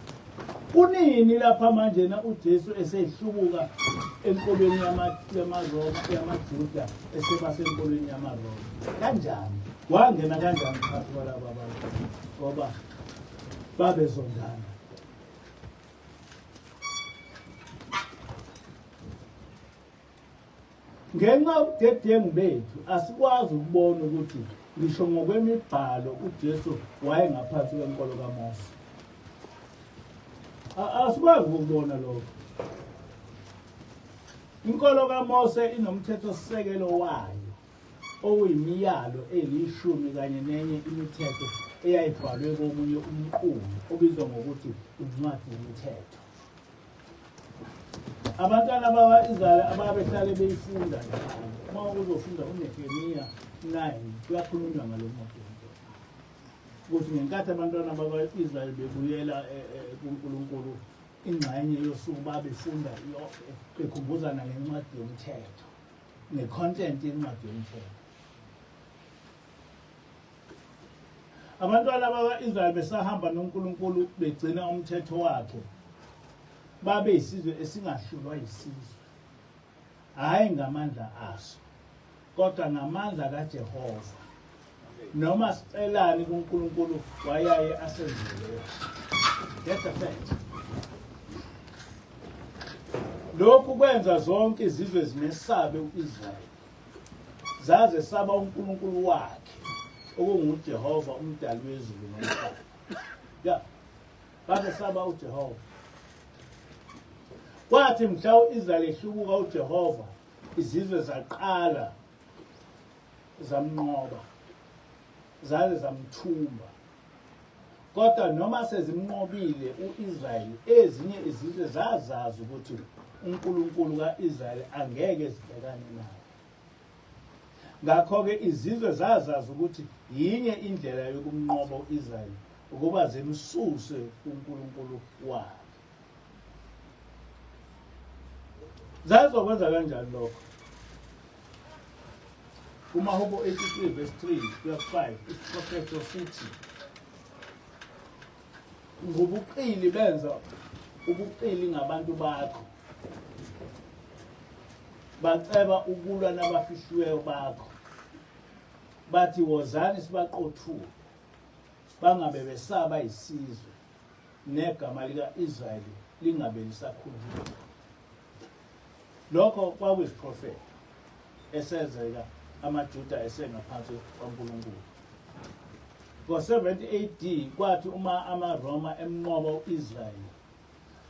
Kunini lapha manje na uJesu esehlubuka enkolweni yamaRoma yamaJuda eseba senkolweni yamaRoma? Kanjani? Wangena kanjani phakathi kwalaba bantu? Ngoba babezondana. Ngenxa yobudedengu bethu asikwazi ukubona ukuthi ngisho ngokwemibhalo uJesu wayengaphansi kwenkolo kaMose. Asikwazi ukubona lokho. Inkolo kaMose inomthetho-sisekelo wayo okuyimiyalo elishumi kanye nenye imithetho eyayibhalwe komunye umqulu obizwa ngokuthi incwadi yemithetho. Abantwana bakwa-Israyeli ababehlale beyifunda njalo. Uma uzofunda uNehemiya 9 kuyakhulunywa ngalo ncwadi yomthetho. Ukuthi ngenkathi abantwana bakwa-Israyeli bebuyela e, e, kuNkulunkulu ingxenye yosuku babefunda bekhumbuzana ngencwadi yomthetho. nge-content yencwadi yomthetho. Abantwana bakwa-Israyeli besahamba noNkulunkulu begcina umthetho wakhe, babe yisizwe esingahlulwa yisizwe, hhayi ngamandla aso, kodwa ngamandla kaJehova. Noma sicelani kuNkulunkulu wayaye asenzele. That's a fact. Lokhu kwenza zonke izizwe zimesabe u-Israyeli. Zaze saba uNkulunkulu wakhe okunguJehova umdali wezulu nomhlaba. Ya. Babesaba uJehova. Kwathi mhla u-Israyeli ehlubuka uJehova, izizwe zaqala zamnqoba zaze zamthumba kodwa noma sezimnqobile u-Israyeli ezinye izizwe zazazi ukuthi uNkulunkulu ka-Israyeli angeke zibhekane naye ngakho-ke izizwe zazazi ukuthi yinye indlela yokumnqoba u-Israyeli ukuba zimsuse uNkulunkulu wakhe Zazokwenza kanjani lokho? KumaHubo 83 verse 3 kuya 5 isiprofetho sithi ngobuqili benza ubuqili ngabantu bakho baceba ukulwa nabafihliweyo bakho bathi wozani sibaqothule bangabe besaba isizwe negama lika-Israyeli lingabe lisakhulunywa. Lokho kwakuyisiprofetho esenzeka amaJuda esengaphansi kwaNkulunkulu. Ngo-70 AD kwathi uma amaRoma emnqoba u-Israyeli,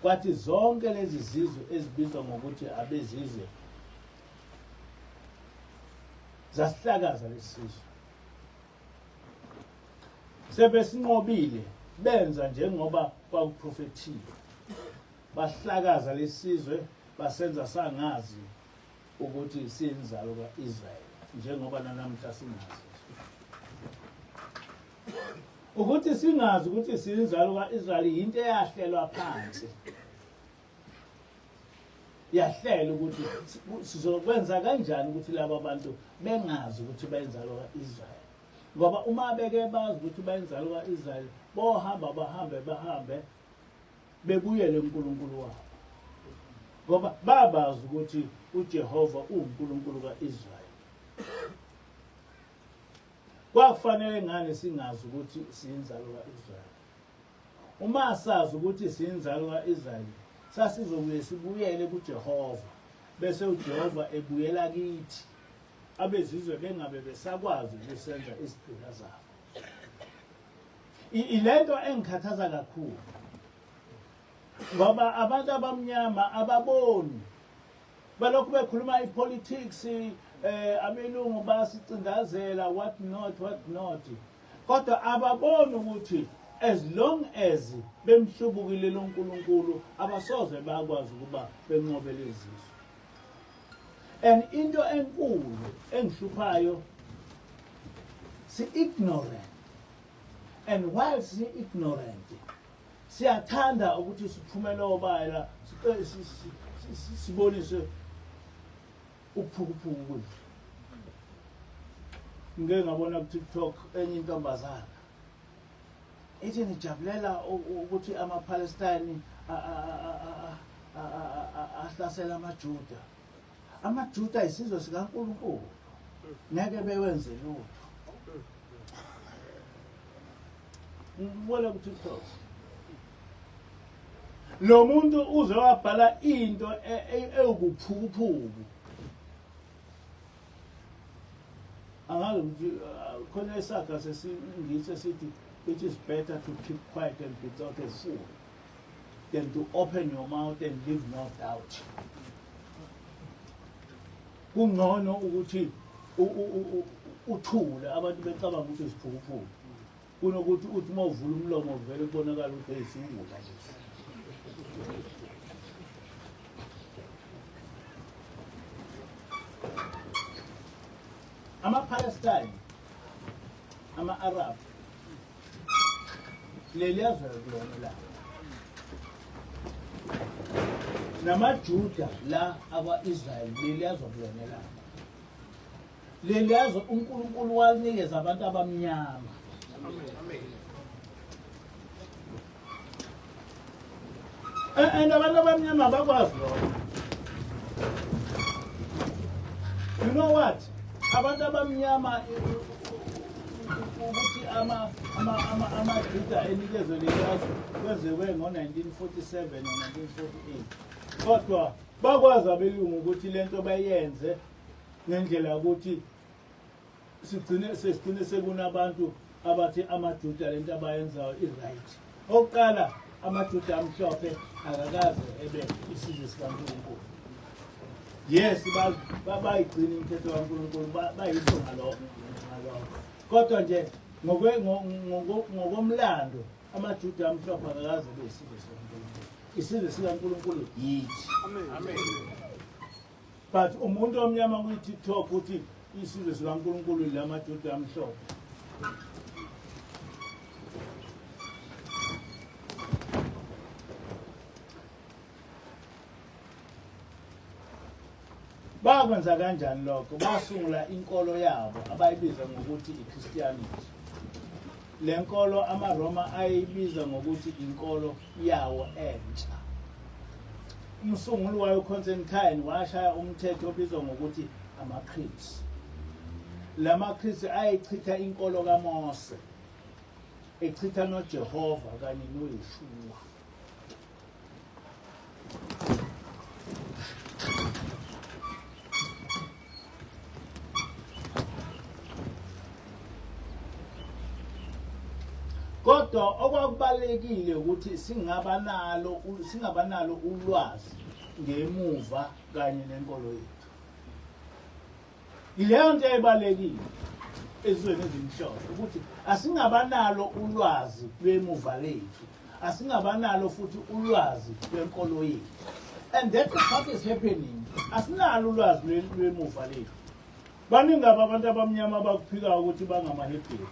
kwathi zonke lezi zizwe ezibizwa ngokuthi abezizwe zasihlakaza lesizwe. Sebesinqobile benza njengoba kwakuprofethiwe. Bahlakaza lesizwe basenza sangazi ukuthi siyinzalo ka-Israyeli njengoba nanamhla singazi. Ukuthi singazi ukuthi siyinzalo ka-Israyeli yinto eyahlelwa phansi. Yahlela ukuthi sizokwenza kanjani ukuthi laba bantu bengazi ukuthi bayinzalo ka-Israyeli. Ngoba uma beke bazi ukuthi bayinzalo ka-Israyeli, bohamba bahambe bahambe bebuyele kuNkulunkulu wabo. Ngoba babazi ukuthi uJehova uwuNkulunkulu ka-Israyeli. Kwakufanele ngani singazi ukuthi siyinzalo ka-Israyeli? Uma sazi ukuthi siyinzalo ka-Israyeli, sasizobuye sibuyele kuJehova, bese uJehova ebuyela kithi. Abezizwe bengabe besakwazi ukusenza izigqila zabo. Ilento engikhathaza kakhulu ngoba abantu abamnyama ababoni balokhu bekhuluma ipolitics abelungu basicindazela what not what not kodwa ababoni ukuthi as long as bemhlubukile lo nkulunkulu abasoze bakwazi ukuba benqobe lezizwe. And into enkulu engihluphayo, si ignorant, and while si ignorant siyathanda ukuthi siphumele obala sibonise ubuphukuphuku kwethu. Ngike ngabona ku-TikTok enye intombazana ithi nijabulela ukuthi ama-Palestine ahlasela amaJuda. AmaJuda isizwe sikaNkulunkulu, ngeke bewenze lutho. Ngibona ku-TikTok lo muntu uze wabhala into ewubuphukuphuku. Angazi ukuthi khona isaga sesingisi esithi it is better to keep quiet and be thought a fool than to open your mouth and leave no doubt. Kungcono ukuthi uthule abantu becabanga ukuthi usiphukuphuku kunokuthi uthi uma uvula umlomo vele kubonakala ukuthi eyisiwula lesi. Ama-Palestine, ama-Arab, leliya zwe kulona la namaJuda la akwa-Israyeli, leliya zwe kulona la leliya zwe uNkulunkulu walinikeza abantu abamnyama. And abantu abamnyama abakwazi lokho. You know what? Abantu abamnyama ukuthi amaJuda enikezwe lelazwe kwenziwe ngo-1947 no-1948, kodwa bakwazi abelungu ukuthi lento bayenze ngendlela yokuthi sigcine sesigcine sekunabantu abathi amaJuda lento abayenzayo i-right. Okokuqala, amaJuda amhlophe akakaze ebe isizwe sikaNkulunkulu. Yes, bayigcina imithetho kaNkulunkulu, bayiso ngalokho, kodwa nje ngokomlando amaJuda amhlophe akakaze ebe isizwe sikaNkulunkulu. Isizwe sikaNkulunkulu yithi. Amen. But umuntu omnyama kwi-TikTok uthi isizwe sikaNkulunkulu la maJuda amhlophe. Bakwenza kanjani lokho? Basungula inkolo yabo abayibiza ngokuthi i-Christianity. Le nkolo amaRoma ayibiza ngokuthi inkolo yawo entsha. Umsunguli wayo uConstantine washaya umthetho obizwa ngokuthi amaCreeds. La maCreeds ayichitha inkolo kaMose, echitha noJehova kanye noYeshua. Kodwa okwakubalekile ukuthi singabanalo ulwazi ngemuva kanye nenkolo yethu. Yileyo nto ebalekile ezizweni ezimhlophe ukuthi asingabanalo ulwazi lwemuva lethu, asingabanalo futhi ulwazi lwenkolo yethu. And that is what is happening. Asinalo ulwazi lwemuva lethu. Baningi abantu abamnyama abakuphikayo ukuthi bangamaHebheru.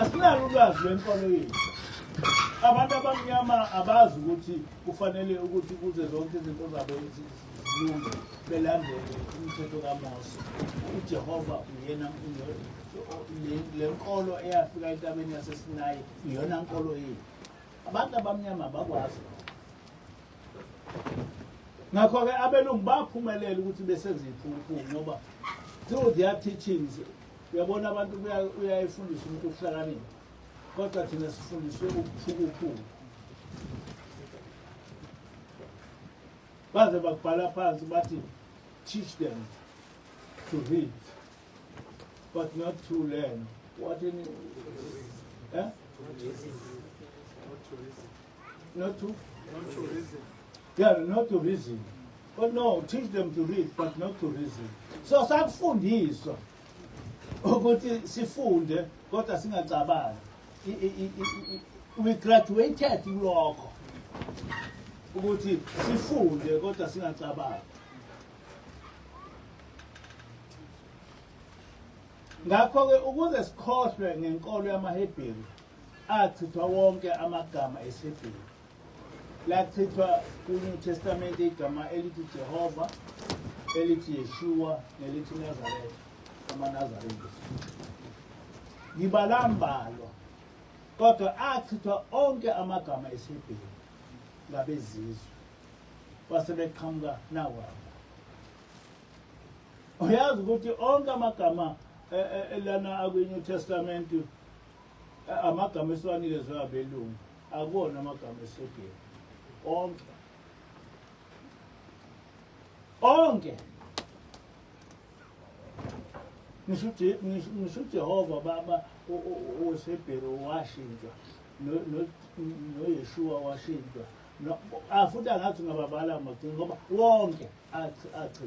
Asinalo ulwazi lwenkolo yethu. Abantu abamnyama abazi ukuthi kufanele ukuthi kuze zonke izinto zabo zilunge belandele umthetho kaMose. UJehova uyena le nkolo eyafika entabeni yaseSinayi iyona nkolo yethu. Abantu abamnyama abakwazi. Ngakho-ke abelungu baphumelela ukuthi besenze iphuphu ngoba through their teachings uyabona abantu uyayifundisa umuntu ukuhlakanipha kodwa thina sifundiswe ubuphukuphuku baze bakubhala phansi bathi teach them to read but not to learn what in eh? Not to? Not to reason. Yeah, not to reason. But no, teach them to read, but not to reason. So sakufundiswa ukuthi sifunde kodwa singacabangi. We graduated kulokho ukuthi sifunde kodwa singacabangi. Ngakho-ke ukuze sikhohlwe ngenkolo yamaHebheru achithwa wonke amagama esiHebheru. Lachithwa ku-New Testament igama elithi Jehova, elithi Yeshua nelithi Nazaretha, amaNazaretha. Ngibala mbalwa kodwa achithwa onke amagama esiHebheru ngabezizwe base beqhamuka nawabo. Uyazi ukuthi onke amagama e, e, lana akwi-New Testament amagama esiwanikezwe abelungu akuwona amagama esiHebheru onke onke ngisho uJehova baba wesiHebheru washintshwa noYeshua washintshwa futhi angathi ungababala magcini ngoba wonke achitha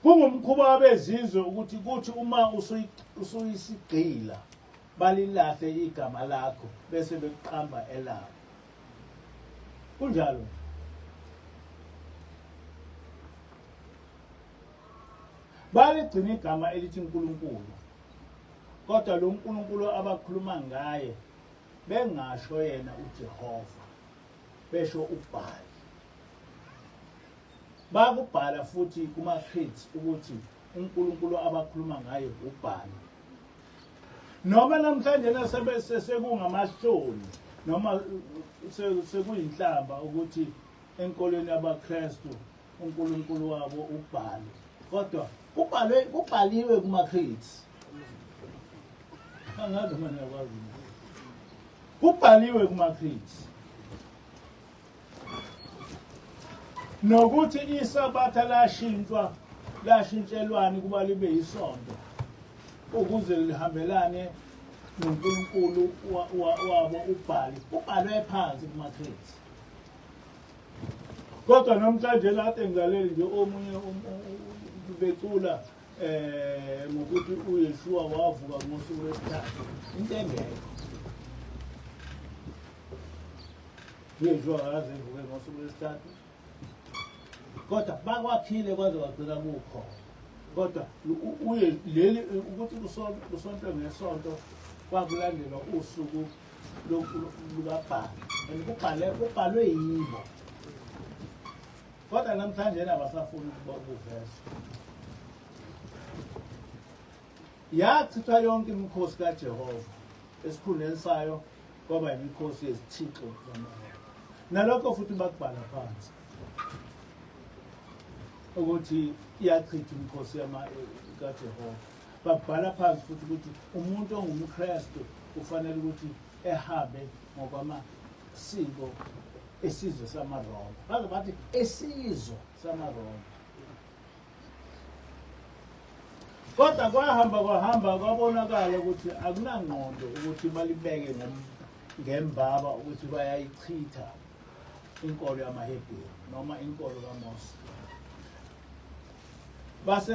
Kungumkhuba wabezizwe ukuthi kuthi uma usuyisigqila balilahle igama lakho bese bekuqamba elabo. Kunjalo nje. Baligcina igama elithi uNkulunkulu. Kodwa lo Nkulunkulu abakhuluma ngaye bengasho yena uJehova besho uBhali. Bakubhala futhi kuma-creeds ukuthi uNkulunkulu abakhuluma ngaye uBhali. Noma namhlanje sekungamahloni noma sekuyinhlamba ukuthi enkolweni yabaKristu uNkulunkulu wabo uBhali. Kodwa kubhalwe kubhaliwe kuma-creeds. Angazi uma niyakwazi. Kubhaliwe kuma-creeds. Nokuthi iSabatha lashintshwa lashintshelwani kuba libe yisonto ukuze lihambelane noNkulunkulu wabo uBhali ubhalwe phansi kuma-creeds kodwa namhlanje lade ngilalele nje omunye um, um, um, becula eh ngokuthi uYeshua wavuka ngosuku lwesithathu into engekho Yeshua akaze evuke ngosuku lwesithathu kodwa bakwakhile kwaze kwagcina kukhona kodwa uye leli ukuthi kusontwe ngesonto kwakulandelwa usuku lukabhali and kubhale kubhalwe yibo kodwa namhlanje abasafuni ukuba ukuvezwa Yachithwa yonke imikhosi kaJehova, esikhundleni sayo kwaba imikhosi yezithixo zamaRoma. Nalokho futhi bakubhala phansi ukuthi iyachitha imikhosi kaJehova. Bakubhala phansi futhi ukuthi umuntu ongumKristu ufanele ukuthi ehambe ngokwamasiko esizwe samaRoma. Baze bathi esizwe samaRoma. Kodwa kwahamba kwahamba kwabonakala ukuthi akunangqondo ukuthi balibeke ngembaba ukuthi bayayichitha inkolo yamaHebheru noma inkolo kaMose. Base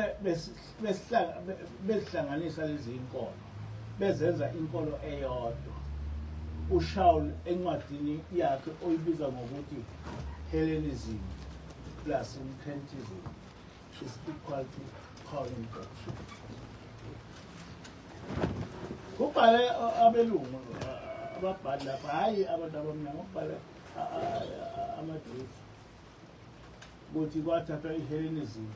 bezihlanganisa lezi inkolo bezenza inkolo eyodwa. UShaul encwadini yakhe oyibiza ngokuthi Hellenism plus Syncretism is equal to Pauline doctrine. Kubhale abelungu Ababhali lapha, hhayi abantu abamnyama, ukubhala amaJuda, ukuthi kwathathwa i-Hellenism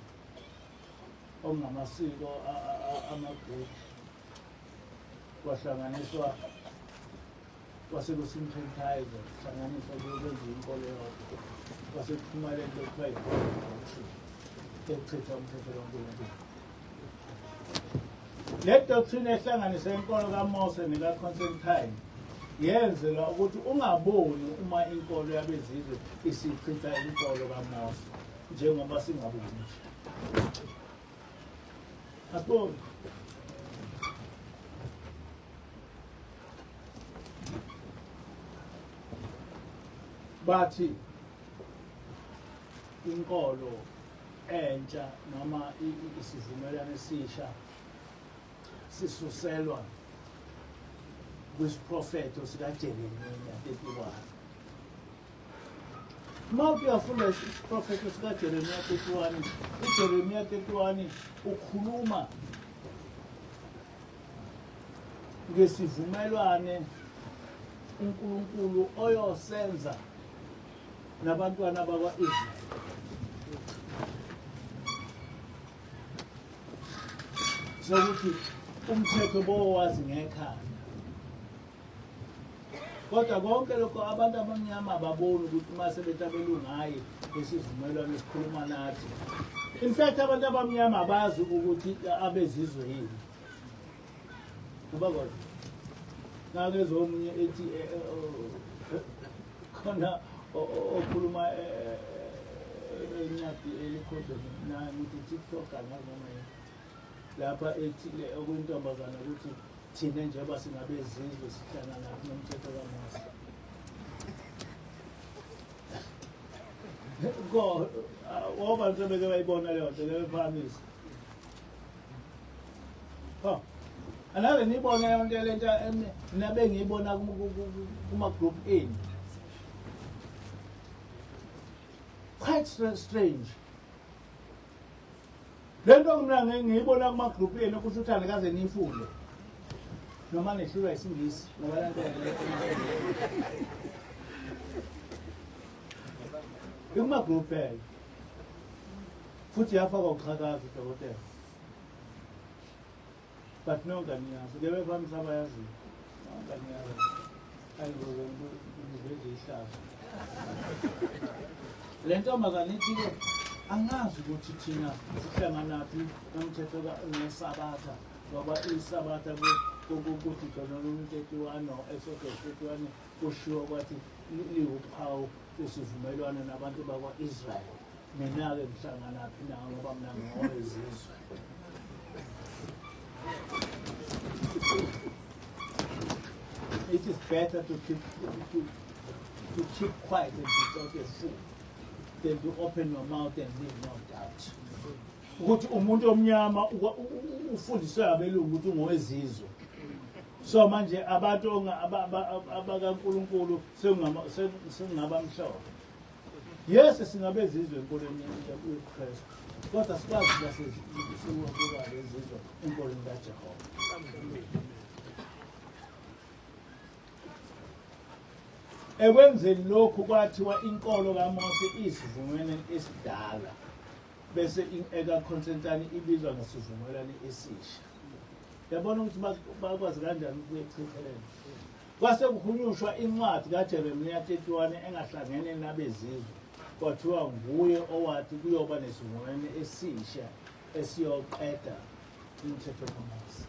okungamasiko amaGreki kwahlanganiswa kwase kusyncretize kuhlanganiswa kwenziwa inkolo yodwa, kwase kuphuma le nto ekuthiwa yi-doctrine ekuchitha umthetho kaNkulunkulu. Le doctrine ehlanganise inkolo kaMose nekaConstantine yenzelwa ukuthi ungaboni uma inkolo yabezizwe isichitha inkolo kaMose, njengoba singaboni nje. Asiboni. Bathi inkolo entsha noma isivumelwano esisha sisuselwa kwisiprofetho sikaJeremiya 31. Uma uthi uyafunda isiprofetho sikaJeremiya 31, uJeremiya 31 ukhuluma ngesivumelwane uNkulunkulu oyosenza nabantwana bakwa-Israyeli. Sokuthi umthetho bowazi ngekhanda. Kodwa konke lokho abantu abamnyama ababoni ukuthi uma sebethi abelungu hhayi lesivumelwano esikhuluma nathi. In fact abantu abamnyama abazi ukuthi abezizwe yini. Abakwazi. Ngake omunye ethi eh, eh, oh, khona okhuluma eh, encwadi elikhozweni na ngithi TikTok angazi noma yini. Lapha ethi okuyintombazana ukuthi thina njengoba singabezizwe sihlangana nomthetho kaMose. Ko oba sebeke bayibona leyo nto bephakamisa. Ho. Anake niyibone yonke le nto mina bengiyibona kuma group enu. Quite strange. Le nto mina ngiyibona kuma group enu kusho ukuthi anikaze niyifunde. Noma nehlulwa isiNgisi ngoba le nto ikuma group phela. Futhi yafakwa uxhakaza udokotela. But nonke aniyazi. Ke bephamisa abayaziyo. Nonke aniyazi. Ayizoze ngiveze ihlazo. Le ntombazane ithi-ke angazi ukuthi thina sihlanganaphi nomthetho nesabatha ngoba isabatha kuDeuteronomy 31 no-Exodus 31 kushiwo kwathi liwuphawu lwesivumelwano nabantu bakwa-Israyeli. Mina-ke ngihlanganaphi nawo ngoba mina ngingowezizwe. It is better to keep quiet and be thought a fool than to open your mouth and leave no doubt. Ukuthi umuntu omnyama ufundiswe abelungu ukuthi ungowezizwe. So manje abantu abakaNkulunkulu sengaba mhlophe. Yes, singabezizwe enkolweni yobuKristu. Kodwa sikwazi ukuba sikuba bezizwe enkolweni kaJehova. Ekwenzeni lokhu kwathiwa inkolo kaMose iyisivumelwano esidala bese ekaConstantine ibizwa ngesivumelwano esisha. Yabona ukuthi bakwazi kanjani ukuyechitha le nto. Kwase kuhunyushwa incwadi kaJeremiya 31 engahlangene nabezizwe, kwathiwa nguye owathi kuyoba nesivumelwano esisha esiyoqeda umthetho kaMose.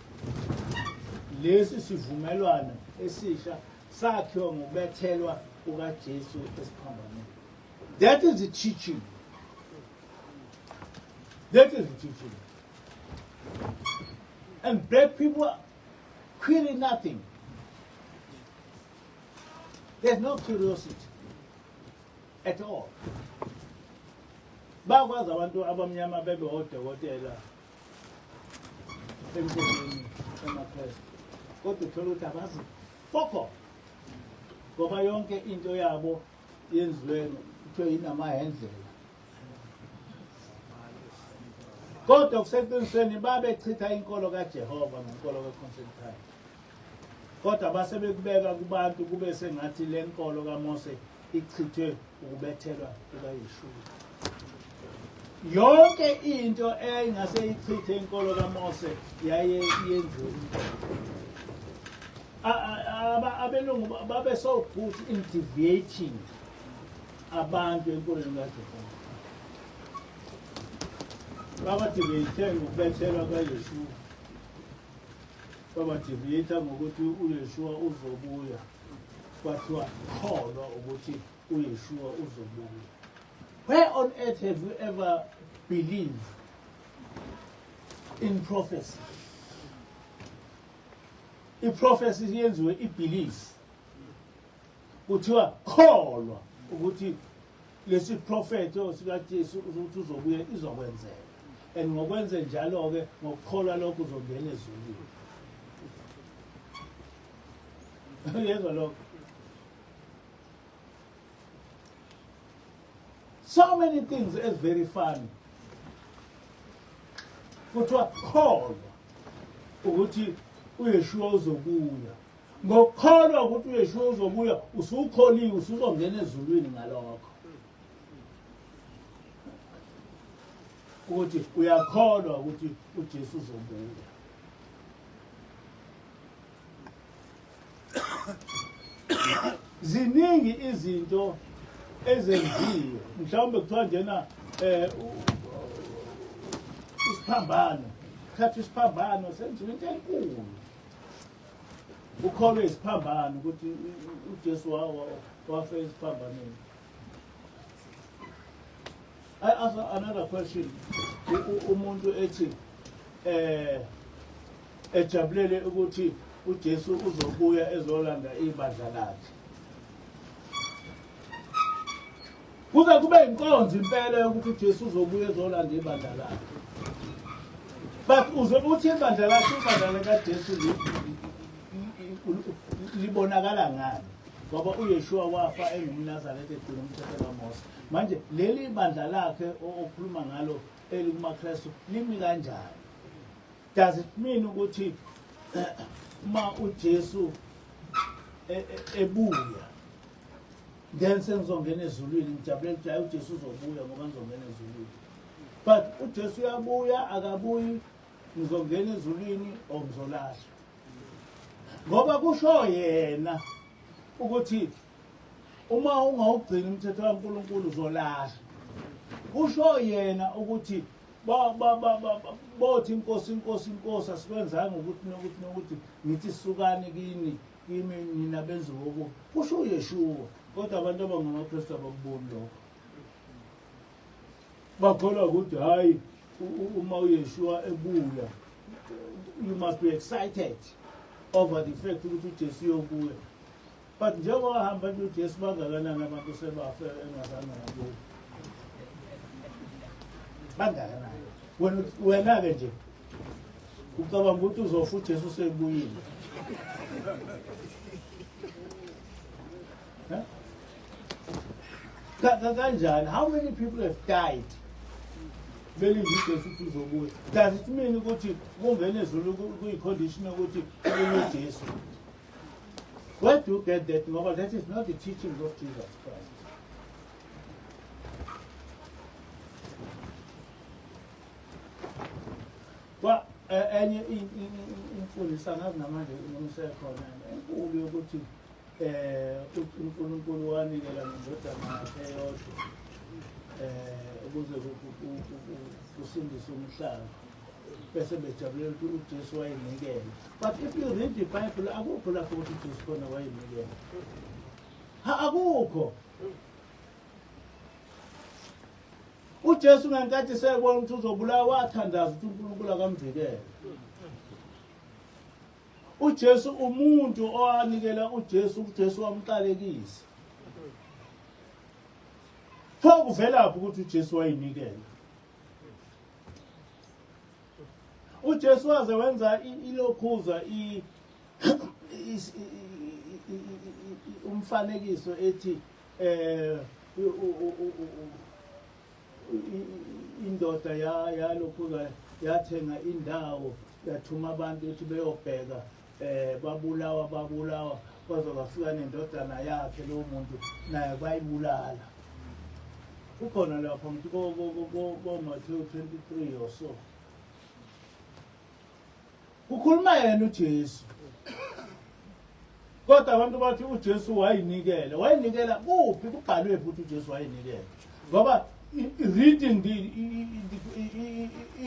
Lesi sivumelwano esisha sakhiwa ngokubethelwa kukaJesu esiphambanweni. That is the teaching. That is the teaching. And black people query nothing. There's no curiosity at all. Bakwazi abantu abamnyama bebe odokotela enkonzweni emaKristu. Kodwa uthola ukuthi abazi fokho. Ngoba yonke into yabo yenziwe kuthiwe inamahendlela. Kodwa kuseqinisweni babechitha inkolo kaJehova nenkolo kaConstantine. Kodwa base bekubeka kubantu kube sengathi le nkolo kaMose ichithwe ukubethelwa kukaYeshua. Yonke into eyayingase ichithe inkolo kaMose yaye yenziwe abelungu babe so good in deviating abantu enkolweni kaJehova. Babadiveyithe ngokubethelwa kaYeshua. Babadiveyitha ngokuthi uYeshua uzobuya. Kwathiwa kholwa ukuthi uYeshua uzobuya. Where on earth have you ever believed in prophecy? I-prophecy yenziwe i-belief. Kuthiwa kholwa ukuthi lesi profetho sikaJesu ukuthi uzobuya izokwenzeka. And ngokwenze njalo-ke ngokukholwa lokho uzongena ezulwini. Uyezwa lokho? So many things as very funny. Kuthiwa kholwa ukuthi uYeshua uzobuya. Ngokukholwa ukuthi uYeshua uzobuya usukholiwe usuzongena ezulwini ngalokho. Ukuthi uyakholwa ukuthi uJesu uzobuya. Ziningi izinto ezenziwe mhlawumbe kuthiwa njena eh isiphambano thatha isiphambano senziwe into enkulu ukholwe isiphambano ukuthi uJesu wafa esiphambanweni. I ask another question. Umuntu ethi eh ejabulele ukuthi uJesu uzobuya ezolanda ibandla lakhe. Kuze kube inkonzo impela yokuthi uJesu uzobuya ezolanda ibandla lakhe. But uze uthi ibandla lakhe ibandla likaJesu libonakala ngani? Ngoba uYeshua wafa engumNazaretha egcina umthetho kaMose. Manje leli bandla lakhe okhuluma ngalo elikumaKristu limi kanjani? Does it mean ukuthi uma uJesu e, e, ebuya then sengizongena ezulwini ngijabulele ukuthi hayi uJesu uzobuya ngoba ngizongena ezulwini but uJesu uyabuya akabuyi ngizongena ezulwini or ngizolahlwa ngoba kusho yena ukuthi uma ungawugcini umthetho kaNkulunkulu uzolahlwa kusho yena ukuthi bothi inkosi inkosi inkosi asikwenzanga ukuthi nokuthi nokuthi ngithi sukani kini kimi nina benzi wokubi kusho uYeshua kodwa abantu abangamaKristu abakuboni lokho bakholwa ukuthi hayi uma uYeshua ebuya you must be excited over the fact ukuthi uJesu uyobuya but njengoba wahamba nje uJesu bangakanani abantu sebafe engazange wabuya bangakanani wena wena-ke nje ucabanga ukuthi uzofa uJesu usebuyile kanjani how many people have died belinde uJesu ukuthi uzobuya does it mean ukuthi kungena ezulu kuyi-condition yokuthi kubuye uJesu where do you get that ngoba that is not the teachings of Jesus Christ kwa eh, enye imfundiso angazi namanje noma isekhona enkulu yokuthi eh uNkulunkulu wanikela ngendodana yakhe eyodwa eh ukuze kusindiswe umhlaba bese bejabulela ukuthi uJesu wayenikela but if you read the Bible akukho lapho ukuthi uJesu khona wayenikela ha akukho uJesu ngenkathi sebona ukuthi uzobulawa wathandaza ukuthi uNkulunkulu akamvikele uJesu umuntu owanikela uJesu uJesu wamqalekisa pho kuvelaphi ukuthi uJesu wayinikela uJesu waze wenza ilokhuza i umfanekiso ethi eh indoda yalokhuza yathenga indawo yathuma abantu ukuthi beyobheka Babulawa babulawa kwaze kwafika nendodana yakhe lowo muntu naye bayibulala. Kukhona lapho ngithi ko-Matthew 23 or so. Kukhuluma yena uJesu. Kodwa abantu bathi uJesu wayinikela. Wayinikela kuphi? Kubhalwe futhi uJesu wayinikela. Ngoba reading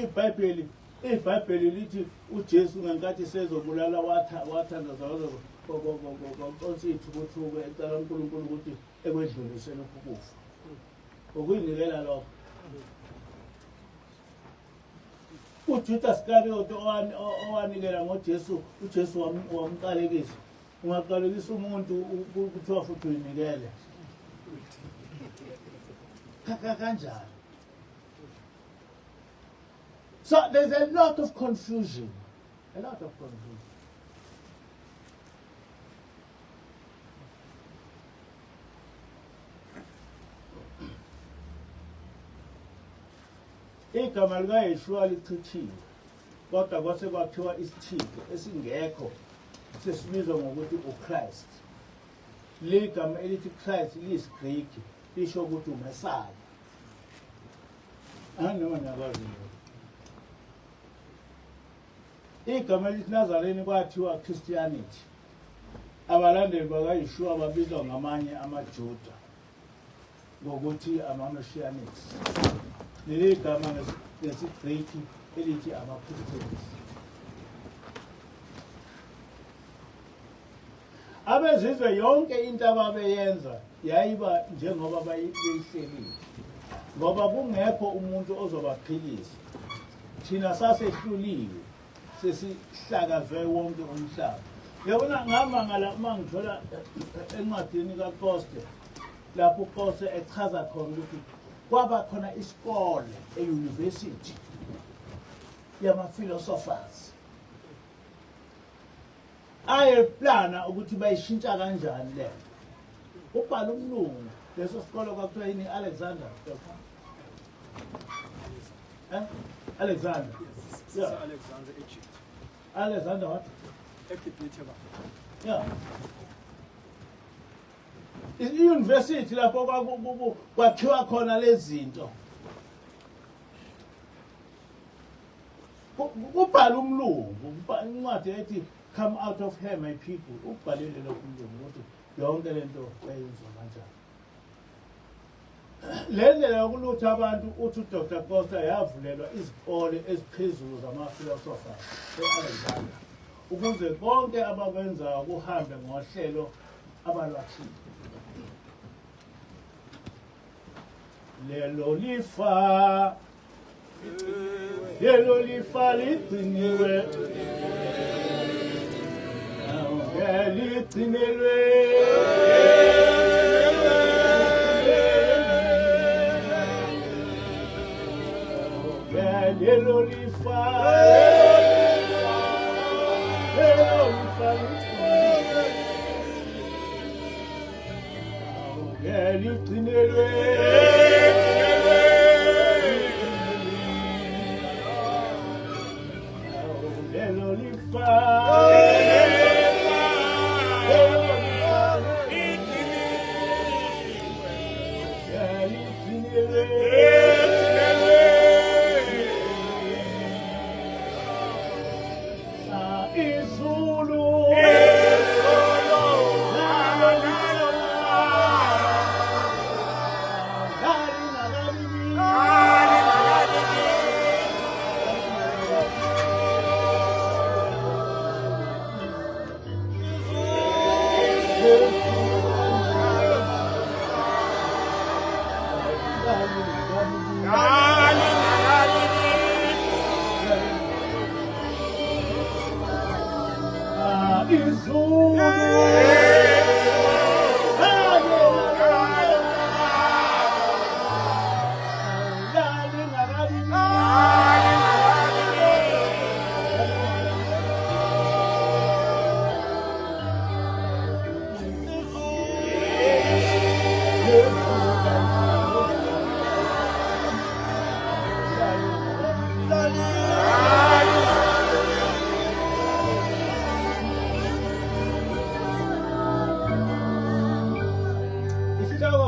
iBhayibheli iBhayibheli lithi uJesu ngenkathi sezobulala wathandaza waze kwaconsa ithukuthuku ecela uNkulunkulu ukuthi ekwedlulise lokhu kufa. Ukuyinikela lokho. uJudas Iscariot owanikela ngoJesu uJesu wamqalekisa ungaqalekisa umuntu kuthiwa futhi uyinikele kanjani. So there's a lot of confusion, a lot of confusion. Igama likaYeshua lichithiwe, kodwa kwase kwakhiwa isithixo esingekho sesibizwa ngokuthi uChrist. Leli gama elithi Christ liyisiGreki, lisho ukuthi uMesaya. Anoma niyakwazi lokho. Igama elithi Nazarene kwathiwa Christianity. Abalandeli bakaYeshua babizwa ngamanye amaJuda ngokuthi ama-Messianics. Leli gama ngesiGreki elithi ama-Christians. Abezizwe yonke into ababeyenza yayiba njengoba bayihlelile, ngoba kungekho umuntu ozobaphikisa. Thina sasehluliwe, sesihlakazwe wonke umhlaba. Yabona, ngamangala uma ngithola encwadini kaKoste lapho uKoste echaza khona ukuthi kwaba khona isikole e-university yama-philosophers ayeplana ukuthi bayishintsha kanjani le nto. Ubhala umlungu leso sikole kwakuthiwa yini? Alexander, eh? Alexander. Yeah. Alexander, Egypt. Alexander what? eGibhithe ba. Yeah. I-university lapho kwakhiwa khona lezi zinto. Kubhala umlungu, incwadi ethi Come Out of Her My People, ukubhalile lokhu umlungu ukuthi yonke lento yayenziwa kanjani. Le ndlela yokulutha abantu uthi uDr Costa yavulelwa izikole eziphezulu zama-philosophers e-Alexander ukuze konke abakwenzayo kuhambe ngohlelo abalwakhile. Lelo lifa, lelo lifa ligciniwe, ligcinelwe lelo lifa, lelo lifa ligciniwe, ligcinelwe. Lelo lifa, lelo lifa ligcinelwe. Izulu Izulu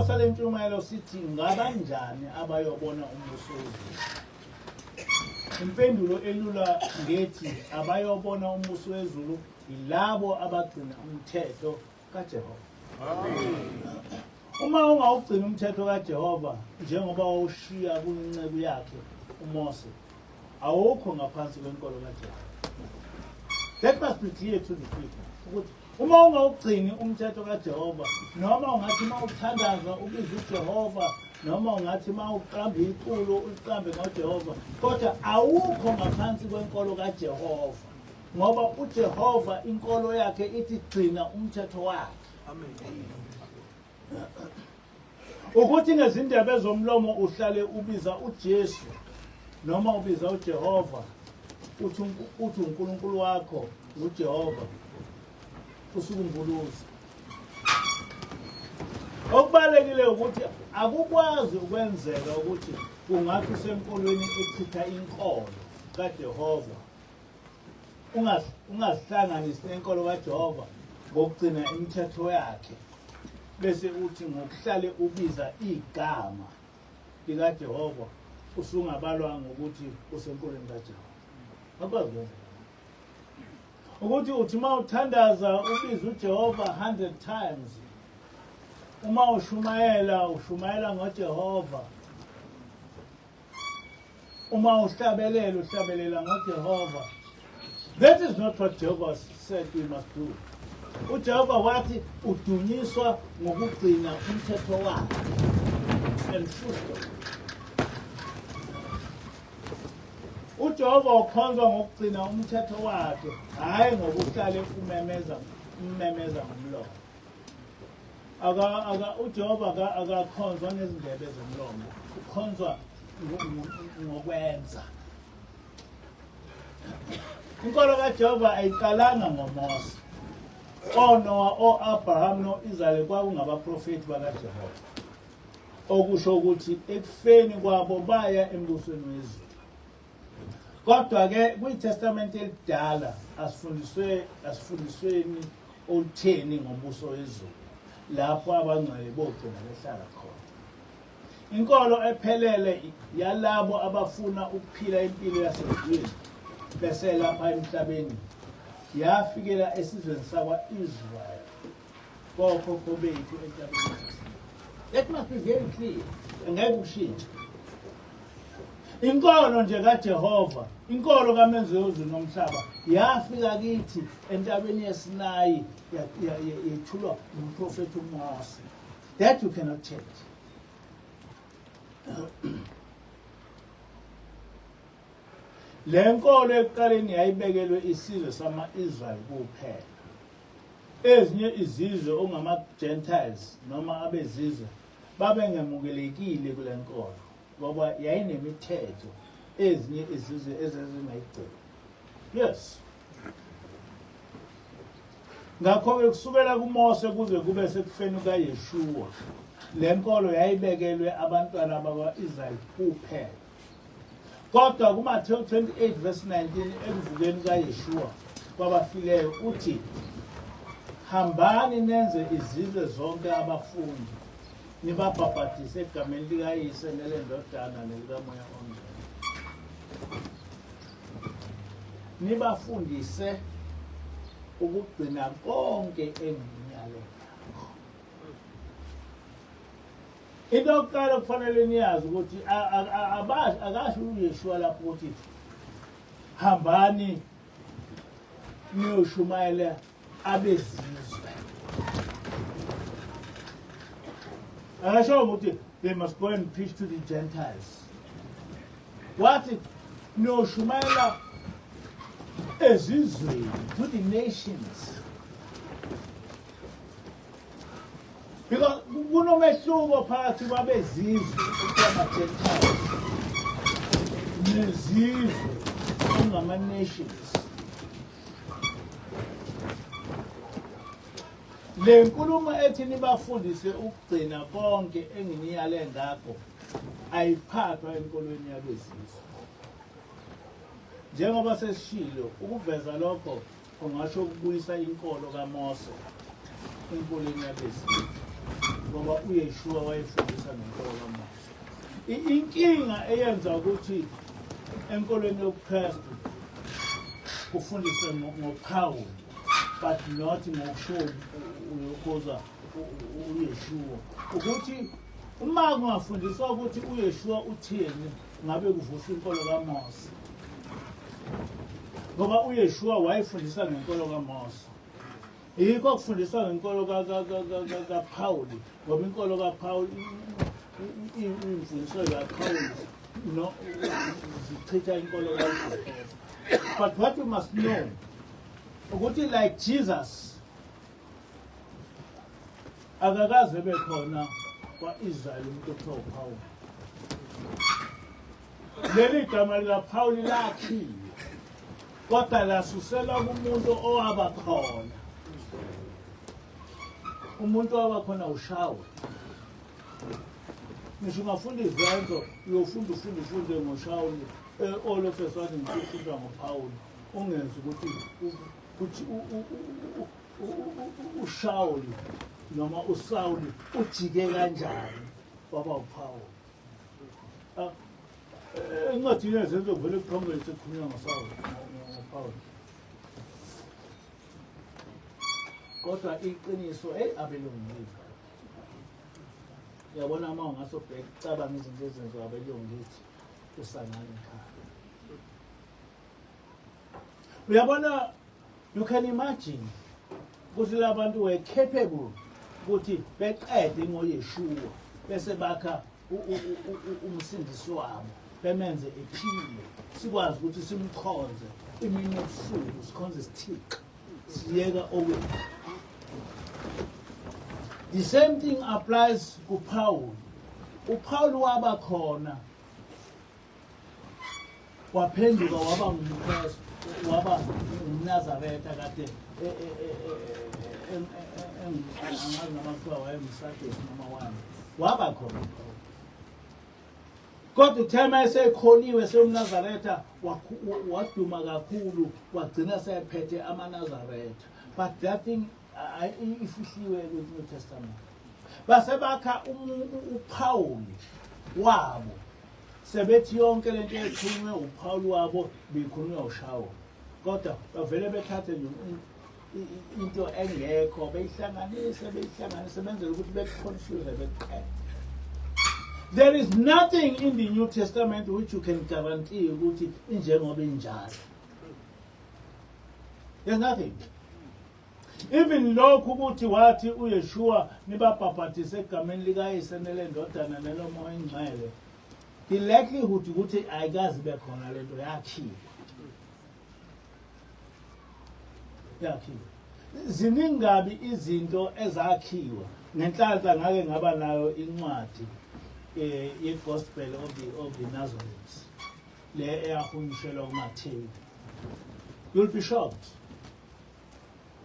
Isihloko sale ntshumayelo sithi ngabanjani abayobona umbuso wezulu. Impendulo elula ngethi abayobona umbuso wezulu yilabo abagcina umthetho kaJehova. Uma ungawugcina umthetho kaJehova njengoba wawushiya kwinceku yakhe uMose, awukho ngaphansi kwenkolo kaJehova. That must be clear to the people ukuthi uma ungawugcini umthetho kaJehova noma ungathi uma uthandaza ubiza uJehova noma ungathi uma uqamba iculo uliqambe ngoJehova kodwa awukho ngaphansi kwenkolo kaJehova ngoba uJehova inkolo yakhe ithi gcina umthetho wakhe. Amen. Ukuthi ngezindebe zomlomo uhlale ubiza uJesu noma ubiza uJehova uthi uthi uNkulunkulu wakho uJehova usukumbuluza. Okubalekile ukuthi akukwazi ukwenzeka ukuthi kungathi usenkolweni echitha inkolo kaJehova ungazihlanganisi nenkolo kaJehova ngokugcina imithetho yakhe bese uthi ngokuhlale ubiza igama likaJehova usungabalwa ngokuthi usenkolweni kaJehova. Akwazi kwenzeka ukuthi uthi uma uthandaza ubiza uJehova 100 times, uma ushumayela ushumayela ngoJehova, uma uhlabelela uhlabelela ngoJehova. That is not what Jehovah said we must do. UJehova wathi udunyiswa ngokugcina umthetho wakhe and full stop. UJehova ukhonzwa ngokugcina umthetho wakhe, hhayi ngokuhlale umemeza ummemeza ngomlomo. Aka aka uJehova akakhonzwa ngezindebe zomlomo, ukhonzwa ngokwenza. Inkolo kaJehova ayiqalanga ngoMose. ONowa, o-Abraham no-Israyeli kwakungabaprofethi bakaJehova. Okusho ukuthi ekufeni kwabo baya embusweni wezulu. Kodwa-ke kwiTestamente elidala asifundiswe asifundisweni olutheni ngombuso wezulu lapho abangcwele bogcina behlala khona. Inkolo ephelele yalabo abafuna ukuphila impilo yasezulwini bese lapha emhlabeni yafikela esizweni sakwa-Israyeli kokhokho bethu entabeni. That must be very clear. Ngeke ushintshe. Inkolo nje kaJehova, inkolo kaMenzi wezulu nomhlaba yafika kithi entabeni yeSinayi yethulwa umprofethi uMose. That you cannot change. Le nkolo ekuqaleni yayibekelwe isizwe sama-Israyeli kuphela. Ezinye izizwe okungama-Gentiles noma abezizwe babengemukelekile kule nkolo ngoba yayinemithetho ezinye izizwe ezazingayigcini. Yes. Ngakho-ke kusukela kuMose kuze kube sekufeni kukaYeshuwa, le nkolo yayibekelwe abantwana bakwa-Israyeli kuphela. Kodwa kuMathewu 28 verse 19 ekuvukeni kukaYeshua kwabafileyo uthi hambani nenze izizwe zonke abafundi nibabhabhadise egameni likaYise nelendodana nelikaMoya oNgcwele nibafundise ukugcina konke enginiyale ngakho. Into yokuqala kufanele niyazi ukuthi akasho uYeshua lapho ukuthi hambani niyoshumayela abezizwe. Akasho ukuthi they must go and preach to the Gentiles. Wathi niyoshumayela ezizweni, to the nations. Because kunomehluko phakathi kwabezizwe okungama-Gentiles nezizwe okungama-nations. Le nkulumo ethi nibafundise ukugcina konke enginiyale ngakho ayiphathwa enkolweni yabezizwe. Njengoba sesishilo, ukuveza lokho Ungasho ukubuyisa inkolo kaMose enkolweni yabezizwe. Ngoba uYeshua wayefundisa ngenkolo kaMose. Inkinga eyenza ukuthi enkolweni yobuKristu kufundiswe ngoPawulu but not ngokusho uyokhoza uYeshua, ukuthi uma kungafundiswa ukuthi uYeshua uthini, ngabe kuvuswa inkolo kaMose, ngoba uYeshua wayefundisa ngenkolo kaMose. Yikho kufundiswa ngenkolo kaPawuli, ngoba inkolo kaPawuli, imfundiso kaPawuli no zichitha inkolo kaJehova. But what you must know ukuthi like Jesus akakaze bekhona kwa-Israyeli umuntu okuthiwa uPawuli. Leli gama likaPawuli lakhiwe kodwa lasuselwa kumuntu owaba khona. Umuntu owaba khona uShawuli. Ngisho ungafunda izenzo, uyofunda ufunde ufunde ngoShawuli, all of a sudden usufunda ngoPawuli, ungenzi ukuthi ukuthi uShawuli noma uSawuli ujike kanjani waba uPawuli. Encwadini yezenzo kuvele kuqhamuke sekukhulunywa ngoSawuli, ngoPawuli. Kodwa iqiniso, eyi, abelungile. Uyabona, uma ungase ubheke ucabanga izinto ezenziwa abelungu kithi, usangana ekhaya. Uyabona, you can imagine ukuthi labantu were capable ukuthi beqede ngoYeshua bese bakha umsindisi wabo, bemenze ephile, sikwazi ukuthi simkhonze imini nobusuku, sikhonze isithixo, siyeka okwethu. The same thing applies kuPaul. UPaul waba khona, waphenduka waba ngumKristu, waba umNazaretha kade angazi noma kuthiwa wayengumSadusi noma wani, waba khona. Kodwa uthe uma esekholiwe sewumNazaretha, waduma kakhulu, wagcina sephethe amaNazaretha. But that thing ifihliwe kwi-New Testament. Base bakha uPawuli wabo, sebethi yonke lento ekhulunywe uPawuli wabo bikhulunywa uShawuli, kodwa bavele bethathe nje into engekho, beyihlanganise beyihlanganise, benzele ukuthi bekuconfuse, bekuqede. There is nothing in the New Testament which you can guarantee ukuthi injengoba injalo. There's nothing. Even lokhu ukuthi wathi uYeshua nibabhabhadise egameni likaYise nelendodana nelomoya ingcwele, the likelihood ukuthi ayikazi bekhona lento, yakhiwa, yakhiwa. Ziningi kabi izinto ezakhiwa. Ngenhlanhla ngake ngaba nayo incwadi ye-Gospel of the Nazarenes, le eyahunyushelwa kuMathewu. You'll be shocked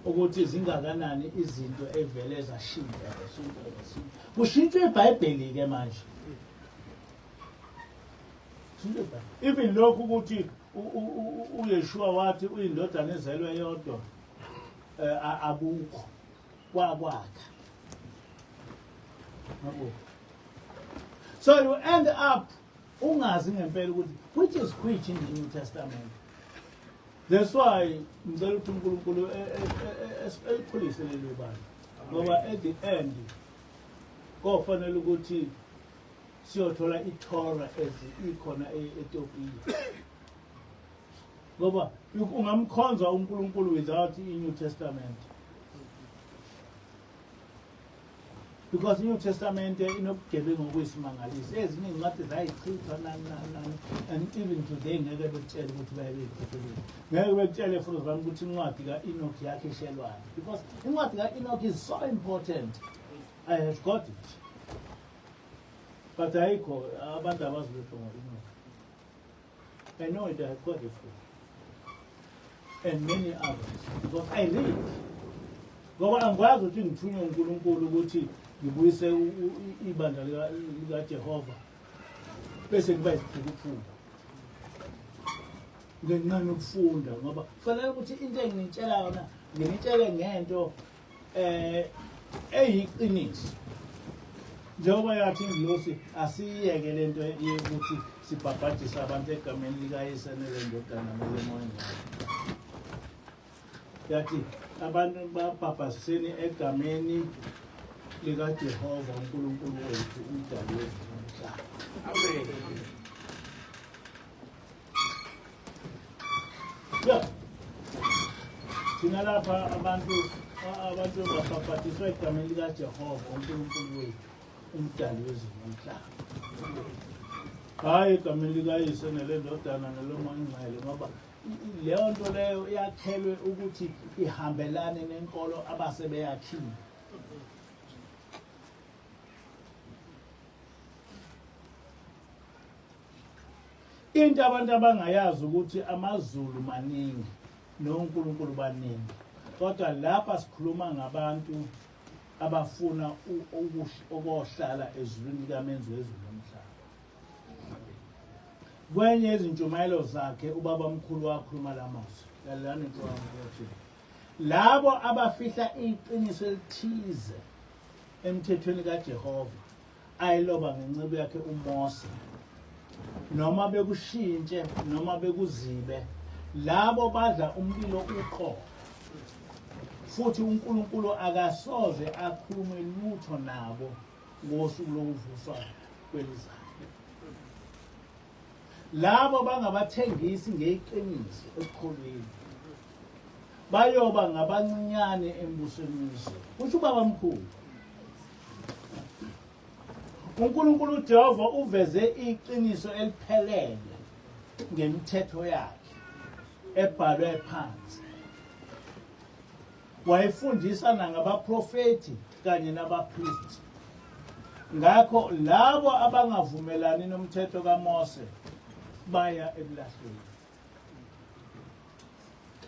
ukuthi zingakanani izinto evele zashintsha, zashintsha, zashintsha, kushintshwe iBhayibheli-ke manje. Even lokhu ukuthi uYeshua wathi uyindodana ezelwe yodwa, akukho kwakwakha, akukho. So you end up ungazi ngempela ukuthi which is which in the New Testament. That's why ngicela ukuthi uNkulunkulu elikhulise leli bandla, ngoba at the end kofanele ukuthi siyothola iTorah ezi ikhona e-Ethiopia, ngoba ungamkhonza uNkulunkulu without i-New Testament, because i-New Testament inobugebengu okuyisimangaliso. Ezinye iy'ncwadi zayichithwa, nani nani nani, and even today ngeke bekutshele ukuthi baye beyichithelile. Ngeke bekutshele, for example, ukuthi incwadi ka-Enoch yakhishelwani, because incwadi ka-Enoch is so important. I have got it, but ayikho, abantu abazi lutho ngo-Enoch. I know it, I have got it for and many others because I read, ngoba angikwazi ukuthi ngithunywe uNkulunkulu ukuthi ngibuyise ibandla likaJehova bese kuba isiphukuphuku ngenxa yokufunda, ngoba kufanele ukuthi into enginitshela yona nginitshele ngento eyiqiniso. Njengoba yathi ingilosi asiyeke lento yokuthi sibhabhadise abantu egameni likaYise neleNdodana neloMoya Ongcwele. Yathi abantu babhabhaseni egameni likaJehova uNkulunkulu wethu umdali wezulu nomhlaba. Amen. Yeah. Thina lapha abantu abantu babhabhadiswa egameni likaJehova uNkulunkulu wethu umdali wezulu nomhlaba. Hayi egameni likayise nelendodana nelomoya ongcwele ngoba leyo nto leyo yakhelwe ukuthi ihambelane nenkolo abasebeyakhile. Into abantu abangayazi ukuthi amaZulu maningi noNkulunkulu baningi. Kodwa lapha sikhuluma ngabantu abafuna ukohlala ezulwini likamenzi wezulu nomhlaba. Kwenye izintshumayelo zakhe ubaba mkhulu wakhuluma lamazwi. Lalelani mfowethu. Labo abafihla iqiniso elithize emthethweni kaJehova ayiloba ngenceku yakhe uMose noma bekushintshe noma bekuzibe labo badla umlilo uqobo futhi uNkulunkulu akasoze akhulume lutho nabo ngosuku lokuvuswa kwelizayo labo bangabathengisi ngeqiniso ekukholweni bayoba ngabancinyane embusweni wezulu kusho ubaba mkhulu uNkulunkulu uJehova uveze iqiniso eliphelele ngemithetho yakhe ebhalwe phansi wayefundisa nangabaprofethi kanye nabapristi ngakho labo abangavumelani nomthetho kaMose baya ekulahlweni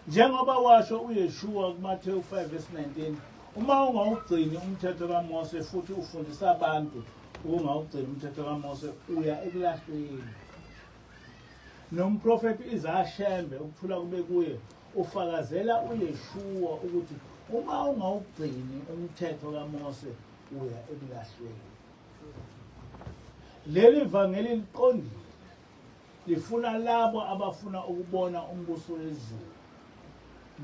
Njengoba washo uYeshua kuMathewu 5 verse 19, uma ungawugcini umthetho kaMose futhi ufundisa abantu ukungawugcini umthetho kaMose uya ekulahlweni. Nomprofethi Isaya Shembe ukuthula kube kuye ufakazela uYeshua ukuthi uma ungawugcini umthetho kaMose uya ekulahlweni. Leli vangeli liqondile Lifuna labo abafuna ukubona umbuso wezulu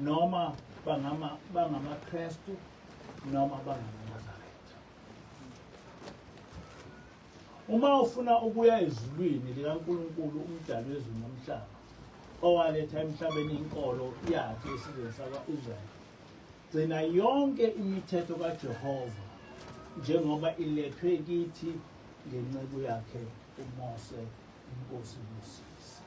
noma bangama bangamaKristu noma bangamaNazaretha. Uma ufuna ukuya ezulwini likaNkulunkulu umdali wezulu nomhlaba owaletha emhlabeni inkolo yakhe esizweni sakwa-Israyeli gcina yonke imithetho kaJehova njengoba ilethwe kithi ngenceku yakhe uMose. Inkosi ibusise.